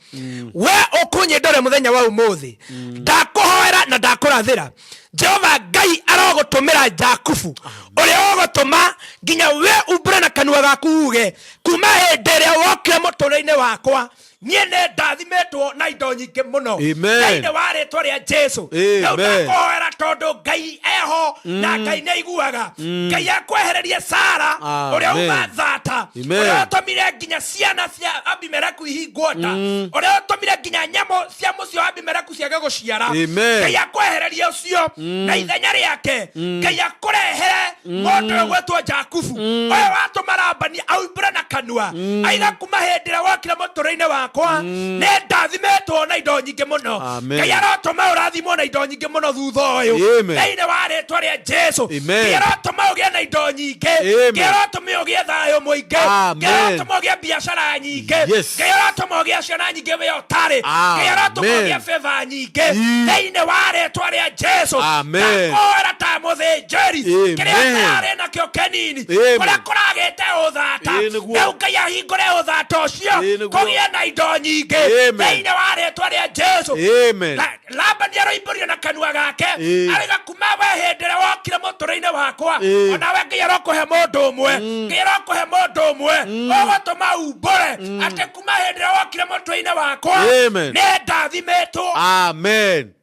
We ũkũnyĩndore mũthenya wa ũmũthĩ, ndakũhoera na ndakũrathĩra, Jehova Ngai arogũtũmĩra Jakubu, ũrĩa ũgũtũma nginya we umbũre na kanua gaku uge, kuma hĩndĩ ĩrĩa wokire mũtũrĩre-inĩ wakwa, niĩ nĩ ndathimĩtwo na indo nyingĩ mũno. Amen. Thĩinĩ wa rĩtwa rĩa Jesu. Amen. Rĩu ndakũhoera, tondũ Ngai eho na Ngai nĩ aiguaga. Ngai akwehererie Sara ũrĩa Amen. uma thata, Amen. ũrĩa ũtũmire nginya ciana cia Abimeleku ihingwo nda, ũrĩa ũtũmire nginya nyamũ cia mũciĩ wa Abimeleku ciage gũciara. Amen. Ngai akwehererie ũcio, na ithenya rĩake Ngai akũrehere mũndũ ũyũ gwĩtwo Jakubu, ũyũ watũma Labani aumbũre na kanua aiga, kuma hĩndĩ ĩrĩa wokire mũtũrĩre-inĩ wakwa, nĩ ndathimĩtwo na indo nyingĩ mũno. Amen. Ngai arotũma ũrathimwo na indo nyingĩ mũno thutha ũyũ. Amen. Thĩinĩ wa rĩtwa rĩa Jesu. Amen. Ngai arotũma ũgĩe na indo nyingĩ. Amen. Ngai arotũma ũgĩe thayũ mũingĩ. Amen. Ngai arotũma ũgĩe biacara nyingĩ. Yes. Ngai arotũma ũgĩe ciana nyingĩ wĩ ũtarĩ. Ngai arotũma Amen. ũgĩe favor nyingĩ thĩinĩ wa rĩtwa rĩa Jesu. Amen. Ndakũhoera ta mũthĩnjĩri, Amen. kĩrĩa kĩrarĩ nakĩo kĩnini, Amen. kũrĩa kũragĩte ũthata, Ĩĩ, nĩguo. rĩu Ngai ahingũre ũthata ũcio, Ĩĩ, nĩguo. kũgĩe na indo nyingĩ Amen. thĩinĩ wa rĩtwa rĩa Jesu. Amen. Labani aroimbũrio na kanua gake, Ĩĩ. arauga kuma we hĩndĩ ĩrĩa wokire mũtũrĩre-inĩ wakwa, Ĩĩ. onawe Ngai arokũhe mũndũ ũmwe, Ngai arokũhe mũndũ ũmwe ũgũtũma umbũre atĩ kuma hĩndĩ ĩrĩa wokire mũtwe-inĩ wakwa, Amen. nĩ ndathimĩtwo. Amen.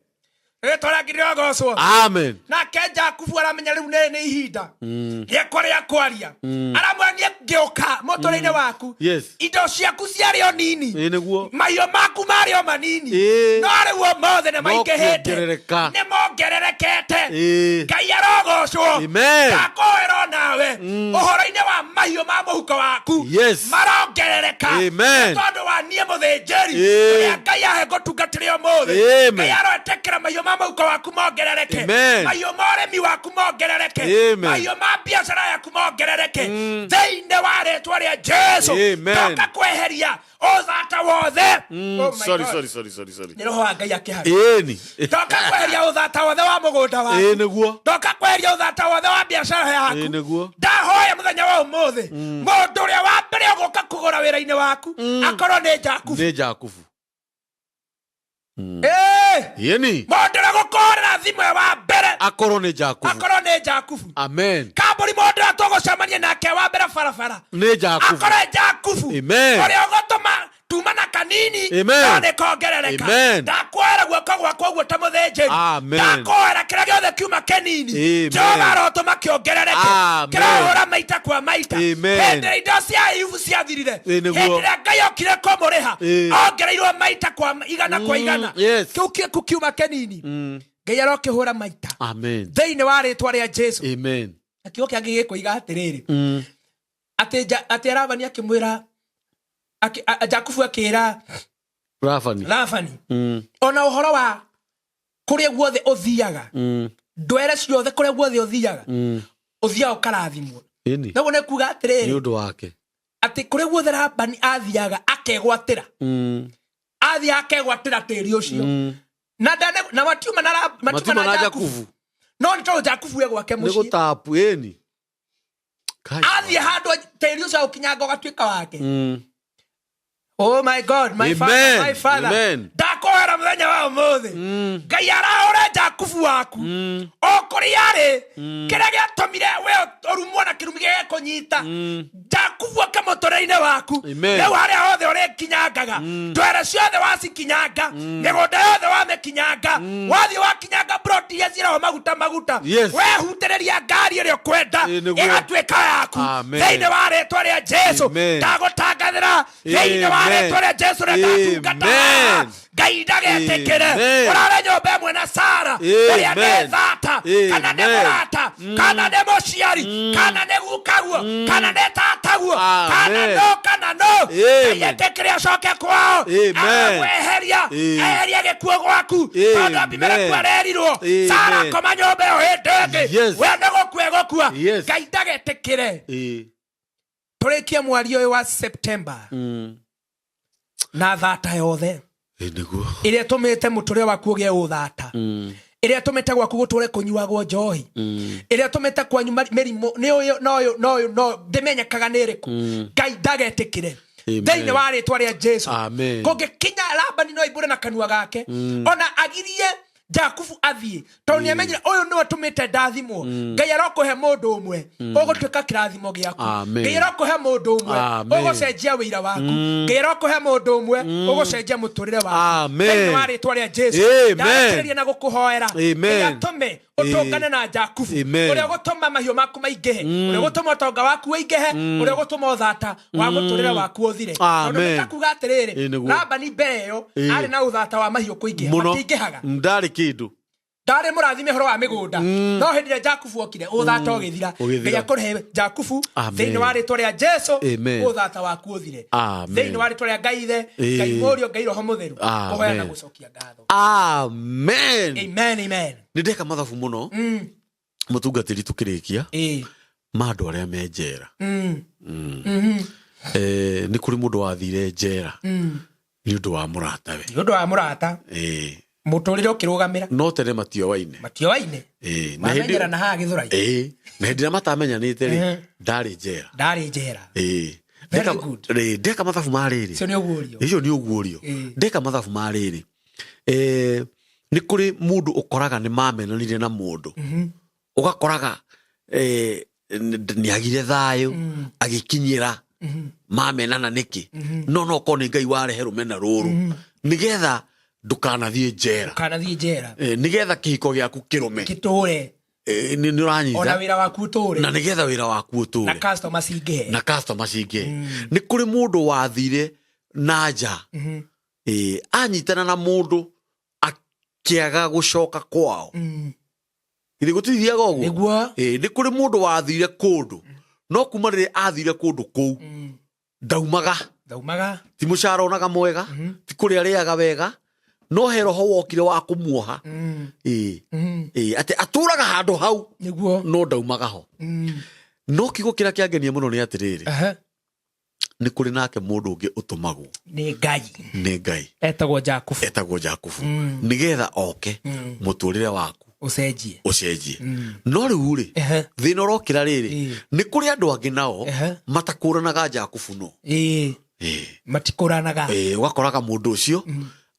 Rĩtwa rĩa Ngai rĩrogocwo. Amen. Nake Jakubu aramenya rĩu nĩ ihinda rĩakwa rĩa kwaria. Aramwĩra, niĩ ngĩũka mũtũrĩre-inĩ waku, indo ciaku ciarĩ o nini, Ĩĩ, nĩguo. Mahiũ maku marĩ o manini, no rĩu ũmothe nĩ maingĩhĩte. Kuongerereka. Nĩ mongererekete. Ngai arogocwo. Amen. Ndakũhoera onawe ũhoro-inĩ wa mahiũ ma mũhuko waku, marongerereka. Amen. Nĩ tondũ wa niĩ mũthĩnjĩri ũrĩa Ngai ahe ngũtungatĩre ũmũthĩ, Amen. Ngai aroetĩkĩra mahiũ ma mũhuko waku mongerereke. Amen. Mahiũ ma ũrĩmi waku mongerereke. Amen. Mahiũ ma biacara yaku mongerereke thĩinĩ wa rĩtwa rĩa Jesu. Amen. Ndoka kweheria ũthata wothe. Oh my Sorry, God. sorry, sorry, sorry, sorry. Nĩ roho wa Ngai akĩharia. Ĩni. Ndoka kweheria ũthata wothe wa mũgũnda waku. Ĩĩ, nĩguo. Ndoka kweheria ũthata wothe wa biacara yaku. Ĩĩ, nĩguo. Ndahoya mũthenya wa ũmũthĩ, mũndũ ũrĩa wa mbere ũgũka kũgũra wĩra-inĩ waku akorwo nĩ Jakubu. Nĩ Jakubu. Ĩĩ. Ĩni. Mũndũ ũrĩa gũkũhũrĩra thimũ ĩ wa mbere Akorwo nĩ Jakubu. Akorwo nĩ Jakubu. Amen. Kambũri, mũndũ ũrĩa tũgũcemania nake wa mbere barabara Nĩ Jakubu. akorwo nĩ Jakubu. Amen. Ũrĩa ũgũtũma tuma na kanini, Amen. no nĩ kongerereka. Amen. Ndakuoera guoko gwakwa ũguo ta mũthĩnjĩri. Amen. Ndakuoera kĩrĩa gĩothe kiuma kĩnini, Amen. Jehova arotũma kĩongerereke. Amen. Kĩrohũra maita kwa maita. Amen. Hĩndĩ ĩrĩa indo cia Ayubu ciathirire, Ĩĩ, nĩguo. hĩndĩ ĩrĩa Ngai okire kũmũrĩha, ongereirwo maita kwa igana kwa igana. Kĩu kĩku kiuma kĩnini, Ngai arokĩhũra maita Amen. thĩinĩ wa rĩtwa rĩa Jesu. Amen. Na kiugo kĩangĩ gĩkũiga atĩrĩrĩ, atĩ Labani akĩmwĩra Jakubu akĩra Labani. Labani, ona ũhoro wa kũrĩa guothe ũthiaga, ndwere ciothe, kũrĩa guothe ũthiaga, ũthiaga ũkarathimwo. Ĩni. Naguo nĩ kuga Nĩ atĩrĩrĩ, ũndũ wake. Atĩ kũrĩa guothe Labani athiaga akegwatĩra, athiaga akegwatĩra tĩri ũcio, na matiuma na matiuma Matiuma na na Jakubu, Jakubu. No nĩ tondũ Jakubu e gwake Nĩ mũciĩ, gũtapu. Ĩni. Kai. Athiĩ handũ tĩri ũcio ũkinyanga ũgatuĩka wake. Oh my God, my Amen. father, my father. Amen. Ndakohera mũthenya wa ũmũthĩ, Ngai arahũre Jakubu waku o kũrĩa arĩ. Kĩrĩa gĩatũmire we Ũrumwo na kĩrumi gĩgĩkũnyita Jakubu oke mũtũrĩre-inĩ waku. Amen. Rĩu harĩa hothe ũrĩkinyangaga, ndwere ciothe wacikinyanga, mĩgũnda yothe wamĩkinyanga, wathiĩ wakinyanga plot iria ciĩragwo maguta maguta, Yes. wehutĩrĩria ngari ĩrĩa ũkwenda, Ĩ, nĩguo. ĩgatuĩka yaku Amen. thĩinĩ wa rĩtwa rĩa Jesu. Amen. Ndagũtangathĩra thĩinĩ wa Amen. rĩtwa rĩa Jesu rĩa ndatungata haha. Amen. Ngai ndagetĩkĩre Amen. ũrare nyũmba ĩmwe na Sara ũrĩa nĩ Amen. thata kana nĩ Amen. mũrata kana nĩ mũciari kana nĩ gukaguo kana nĩ tataguo kana Amen. no kana no. Amen. Ngai etĩkĩre acoke kwao, Amen. agakweheria, Amen. eherie gĩkuũ gwaku, tondũ Abimeleku Amen. arerirwo Amen. Sara koma nyũmba ĩyo hĩndĩ ĩngĩ, Yes. we nĩ gũkua ĩgũkua. Yes. Ngai ndagetĩkĩre. Ĩ. Tũrĩkie mweri ũyũ wa September na thata yothe Ĩ, nĩguo. ĩrĩa ĩtũmĩte mũtũrĩre waku ũgĩe ũthata, ĩrĩa ĩtũmĩte gwaku gũtũre kũnyuagwo njohi, ĩrĩa ĩtũmĩte kwanyu mĩrimũ nĩ ũyũ na ũyũ na ũyũ no ndĩmenyekaga nĩ ĩrĩkũ. Ngai ndagetĩkĩre Amen. thĩinĩ wa rĩtwa rĩa Jesu. Amen. Kũngĩkinya Labani no aimbũre na kanua gake ona agirie Jakubu athiĩ, tondũ nĩ amenyire ũyũ nĩwe tũmĩte ndathimwo. Ngai arokũhe mũndũ ũmwe ũgũtuĩka kĩrathimo gĩaku. Amen. Ngai arokũhe mũndũ ũmwe Amen. ũgũcenjia wĩira waku. Ngai arokũhe mũndũ ũmwe ũgũcenjia mũtũrĩre waku Amen. thĩinĩ wa rĩtwa rĩa Jesu. Amen. Ndarĩkĩrĩria na gũkũhoera. Amen. Ngai atũme ũtũngane na Jakubu Amen. ũrĩa ũgũtũma mahiũ maku maingĩhe, ũrĩa ũgũtũma ũtonga waku ũingĩhe, ũrĩa ũgũtũma ũthata wa mũtũrĩre waku ũthire. Tondũ Amen. nĩtakuga atĩrĩrĩ, Ĩ, nĩguo. Labani mbere ĩyo Ĩ. arĩ na ũthata wa mahiũ kũingĩha, Mũno. matingĩhaga. Ndarĩ kĩndũ. Ndarĩ mũrathime ũhoro wa mĩgũnda, no hĩndĩ ĩrĩa Jakubu okire ũthata ũgĩthira. Ũgĩthira. Ngai akũrehe Jakubu Amen. thĩinĩ wa rĩtwa rĩa Jesu, Amen. ũthata waku ũthire Amen. thĩinĩ wa rĩtwa rĩa Ngai Ithe, Ĩ. Ngai Mũriũ, Ngai Roho Mũtheru. Amen. Kũhoya na gũcokia ngatho. Amen. Amen, amen. Nĩ ndeka mathabu mũno mũtungatĩri tũkĩrĩkia Ĩ. ma andũ arĩa me njera. Nĩ kũrĩ mũndũ wathire njera nĩ ũndũ wa mũratawe. Nĩ ũndũ wa mũrata. Ĩ. Mũtũrĩre ũkĩrũgamĩra. No tene matioaine. Matioaine. Ĩ, na hĩndĩ- Mamenyerana haha Gĩthũrai. Ĩ, na hĩndĩ ĩrĩa matamenyanĩte rĩ, Mhm. ndarĩ njera. Ndarĩ njera. Ĩ. Very Ndeka- good. Rĩ, ndeka mathabu ma rĩrĩ. Icio nĩ ũguũrio. Icio nĩ ũguũrio. Ĩ. Ndeka mathabu ma rĩrĩ, nĩ kũrĩ mũndũ ũkoraga nĩ mamenanire na mũndũ, ũgakoraga nĩ agire thayũ agĩkinyĩra mamenana nĩkĩ, no no korwo nĩ Ngai warehe rũmena rũrũ nĩgetha ndũkanathiĩ njera. Ũkanathiĩ njera. Nĩgetha kĩhiko gĩaku kĩrũme. Gĩtũre. Nĩ Ona ũranyita? wĩra waku ũtũre. Na nĩgetha wĩra waku Na ũtũre. customer cingĩhe. Na customer cingĩ. Nĩ kũrĩ mũndũ wathire na nja. Ĩ, anyitana na mũndũ akĩaga gũcoka kwao. Githĩ gũtithiaga ũguo? Nĩguo. Ĩ, nĩ kũrĩ mũndũ wathire kũndũ, no kuma rĩrĩa athire kũndũ kũu ndaumaga. Ndaumaga. Ti mũcara onaga mwega, ti kũrĩa arĩaga wega, no he roho wokire wa kũmuoha. Ĩ, ĩ, atĩ atũraga handũ hau Nĩguo. no ndaumaga ho. No kiugo kĩrĩa kĩangenia mũno nĩ atĩrĩrĩ, Aha. nĩ kũrĩ nake mũndũ ũngĩ ũtũmagwo Nĩ Ngai. nĩ Ngai. Etagwo Jakubu. Etagwo Jakubu nĩgetha oke mũtũrĩre waku Ũcenjie. ũcenjie. No rĩu rĩ, Ehe. thĩna ũrokĩra rĩrĩ, Ĩ. nĩ kũrĩ andũ angĩ nao Ehe. matakũranaga Jakubu no. Ĩ. Ĩ. Matikũranaga. Ĩ, ũgakoraga mũndũ ũcio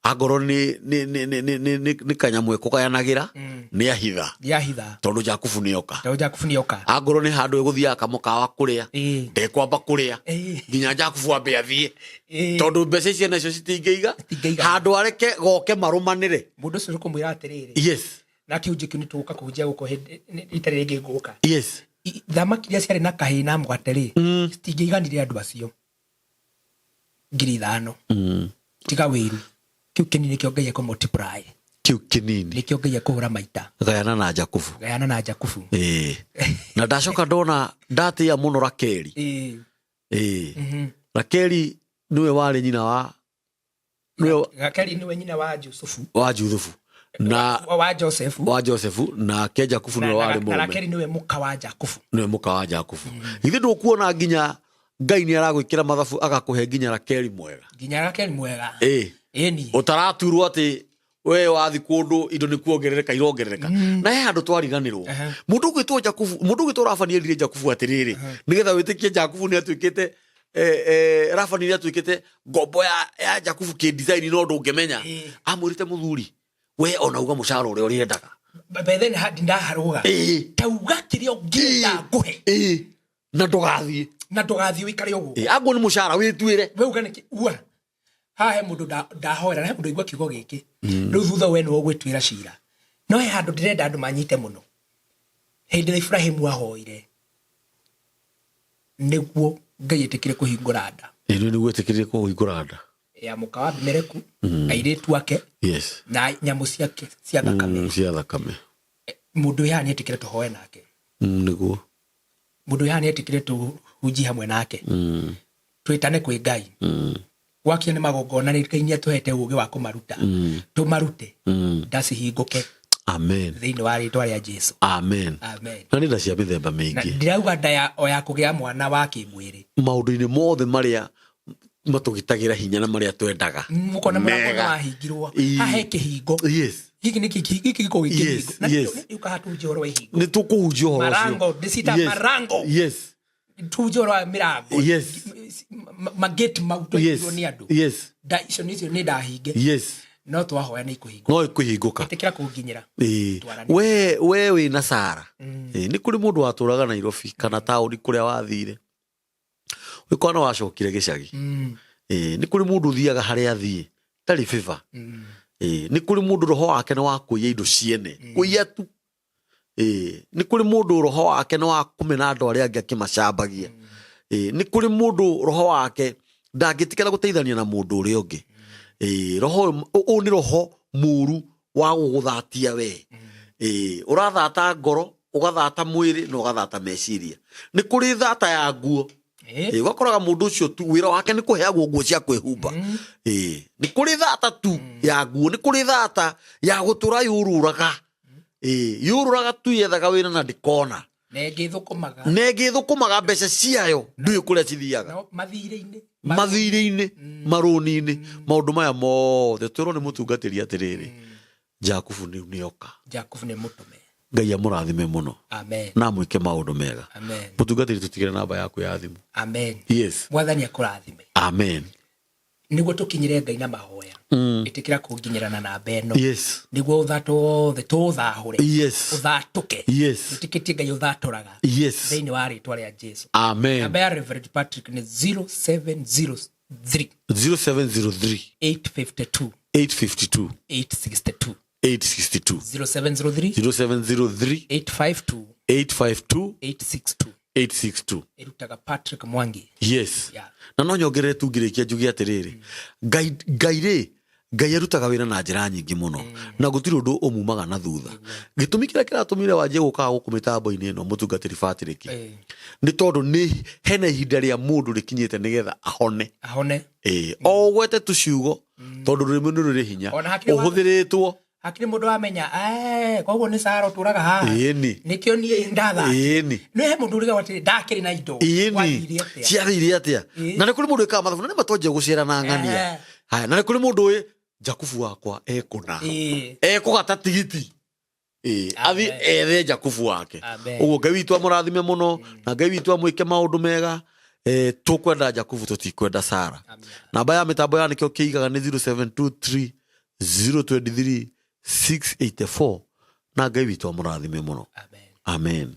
angorwo nĩ kanyamũ ekũgayanagĩra nĩ ahitha, Yahitha. tondũ Jakubu nĩoka. Tondũ Jakubu nĩoka. Angorwo nĩ handũ ĩgũthiaga kamũkawa kũrĩa, Ĩ. ndekwamba kũrĩa Ĩ. nginya Jakubu ambe athiĩ, Ĩ. tondũ mbeca icio nacio citingĩiga Citingĩigana. handũ areke goke marũmanĩre. Mũndũ ũcio nĩkũmwĩra atĩrĩrĩ, Yes. na kĩhunjio kĩu nĩtũgũka kũhunjia gũkũ hĩndĩ rita rĩrĩ rĩngĩ ngũka. Yes. Thamaki iria ciarĩ na kahĩĩ na mũgate rĩ, citingĩiganire andũ acio 5,000. Tiga wĩiru, kĩu kĩnini nĩkĩo Ngai ekũ multiply. Kĩu kĩnini. Nĩkĩo Ngai ekũhũra maita. Gayana na Jakubu. Gayana na Jakubu. Ĩĩ. Na ndacoka ndona ndatĩa mũno Rakeli. Ĩĩ. Ĩĩ. Rakeli nĩwe warĩ nyina wa nĩwe Rakeli nĩwe nyina wa Jusufu. Wa Juthufu na wa Josefu. Wa Josefu, nake Jakubu Na nĩwe warĩ na mũrũme. Rakeli nĩwe mũka wa Jakubu. Nĩwe mũka wa Jakubu. Githĩ ndũkuona nginya Ngai nĩ aragwĩkĩra mathabu agakũhe nginya Rakeli mwega? Nginya Rakeli mwega. Ĩĩ. Ĩni. Ũtaraturwo atĩ we wathi kũndũ indo nĩ kuongerereka irongerereka, na he handũ twariganĩrwo. Aha. Mũndũ ũgwĩtwo Jakubu, mũndũ ũgwĩtwo Rabani erire Jakubu atĩrĩrĩ, nĩgetha wĩtĩkie Jakubu nĩ atuĩkĩte Rabani nĩ atuĩkĩte ngombo ya Jakubu kĩ design, no ndũngĩmenya. Ĩĩ. Amwĩrĩte, mũthuri we ona uga mũcara ũrĩa ũrĩendaga. By then ndaharũga. Tauga kĩrĩa ũngĩenda ngũhe. Na ndũgathiĩ. Na ndũgathiĩ ũikare ũguo. Aguo nĩ mũcara wĩtuĩre. We uga nĩkĩ ua. Haha he mũndũ ndahoera na he mũndũ aigua kiugo gĩkĩ. Rĩu thutha we nĩwe ũgwĩtuĩra cira. No he handũ ndĩrenda andũ manyite mũno. Hĩndĩ ĩrĩa Ibrahimu ahoire nĩguo Ngai etĩkĩre kũhingũra nda. Ĩno nĩguo etĩkĩrire kũhingũra nda. Ya mũka wa Abimeleku, airĩtu ake, Yes. na nyamũ ciake cia thakame. Cia thakame. Mũndũ ũyũ haha nĩetĩkĩre tũhoe nake. Nĩguo. Mũndũ ũyũ haha nĩetĩkĩre tũhunjie hamwe nake. Twĩtane kwĩ Ngai. Gwakinya nĩ magongona nĩ Ngai nĩatũhete ũũgĩ wa kũmaruta. Tũmarute. Nda cihingũke. Amen. Thĩinĩ wa rĩtwa rĩa Jesu. Amen. Amen. Na nĩ nda cia mĩthemba mĩingĩ. Na ndirauga nda ya o ya kũgĩa mwana wa kĩmwĩrĩ. Maũndũ-inĩ mothe marĩa matũgitagĩra hinya na marĩa twendaga. Ũkona mũrango nĩ wahingirwo. Haha he kĩhingo. Yes. Gĩkĩ nĩ kĩhingo, gĩkĩ gĩkoragwo gĩ kĩhingo. Na nĩ ũkaga tũhunjie ũhoro wa ihingo. Nĩ tũkũhunjia ũhoro ũcio. Marango, ndĩciĩtaga marango. Yes. Tũhunjie ũhoro wa mĩrango. Yes. Magate mau twahingirwo nĩ andũ. Yes. Nda icio nĩcio nĩ ndahinge. Yes. No twahoya nĩ ikũhingũka. No ikũhingũka. Ĩtĩkĩra kũnginyĩra. We wĩna Sara. Nĩ kũrĩ mũndũ watũraga Nairobi kana taũni kũrĩa wathire. Wĩkona no wacokire gĩcagi. Nĩ kũrĩ mũndũ ũthiaga harĩa athiĩ tarĩ favor. Nĩ kũrĩ mũndũ roho wake nĩ wa kũiya indo ciene. Kũiya tu. Nĩ kũrĩ mũndũ roho wake nĩ wa kũmena andũ arĩa angĩ akĩmacambagia. Nĩ kũrĩ mũndũ roho wake ndangĩtĩkĩra gũteithania na mũndũ ũrĩa ũngĩ. Roho ũyũ nĩ roho mũru wa gũgũthatia we. Ũrathata ngoro, ũgathata mwĩrĩ na ũgathata meciria. Nĩ kũrĩ thata ya nguo. Ũgakoraga mũndũ ũcio tu wĩra wake nĩ kũheagwo nguo cia kwĩhumba. Nĩ kũrĩ thata tu ya nguo, nĩ kũrĩ thata ya gũtũra yũrũraga. Yũrũraga tu yethaga wĩra na ndĩkona. Na ĩngĩ ĩthũkũmaga. Na ĩngĩ ĩthũkũmaga mbeca ciayo ndũĩ kũrĩa cithiaga. Mathirĩ-inĩ. Mathirĩ-inĩ, marũni-inĩ, maũndũ maya mothe twĩrwo nĩ mũtungatĩri atĩrĩrĩ. Jakubu nĩoka. Jakubu nĩ mũtũme. Ngai amũrathime mũno. Amen. Na amwĩke maũndũ mega. Amen. Mũtungatĩri tũtigĩre namba yaku ya thimũ. Amen. Yes. Mwathani akũrathime. Amen. Nĩguo tũkinyĩre Ngai na mahoya. Ĩtĩkĩra kũnginyĩra na namba ĩno. Yes. Nĩguo ũthatũ wothe tũũthahũre. Yes. Ũthatũke. Yes. Wĩtĩkĩtie Ngai ũthatũraga. Yes. Thĩinĩ wa rĩtwa rĩa Jesu. Amen. Namba ya Reverend Patrick nĩ 0703 0703 852 852 862 862 0703 0703 852 852 862 862. Ĩrutaga Patrick Mwangi. Yes. Yeah. Na no nyongerere tu ngĩrĩkia njuge atĩrĩrĩ, Ngai Ngai rĩ, Ngai arutaga wĩra na njĩra nyingĩ mũno na gũtirĩ ũndũ ũmumaga na thutha. Gĩtũmi kĩrĩa kĩratũmire wanjie gũkaga gũkũ mĩtambo-inĩ ĩno mũtungatĩri Patrick nĩ tondũ nĩ hena ihinda rĩa mũndũ rĩkinyĩte nĩgetha ahone. Ahone. O ũgwete tu ciugo tondũ rũrĩmĩ nĩ rũrĩ hinya ũhũthĩrĩtwo. Hakiri mũndũ wamenya, koguo nĩ Sara ũtũraga haha. Ĩni. Nĩkĩo niĩ ndatha. Ĩni. Nĩ he mũndũ ũrigaga atĩrĩ, ndakĩrĩ na indo. Ĩni. Ciathire atĩa? Na nĩ kũrĩ mũndũ wĩkaga mathabu na nĩ matwanjia gũcera na ng'ania. Haya, na nĩ kũrĩ mũndũ ũĩ Jakubu wakwa ekũna. Ekũgata tigiti. Athi ethe Jakubu wake. Ũguo Ngai witũ amũrathime mũno na Ngai witũ amwĩke maũndũ mega. Tũkwenda Jakubu tũtikwenda Sara. Namba ya mĩtambo ya nĩkĩo kĩigaga nĩ 0723 023 684 na Ngai witũ amũrathime mũno. Amen. Amen.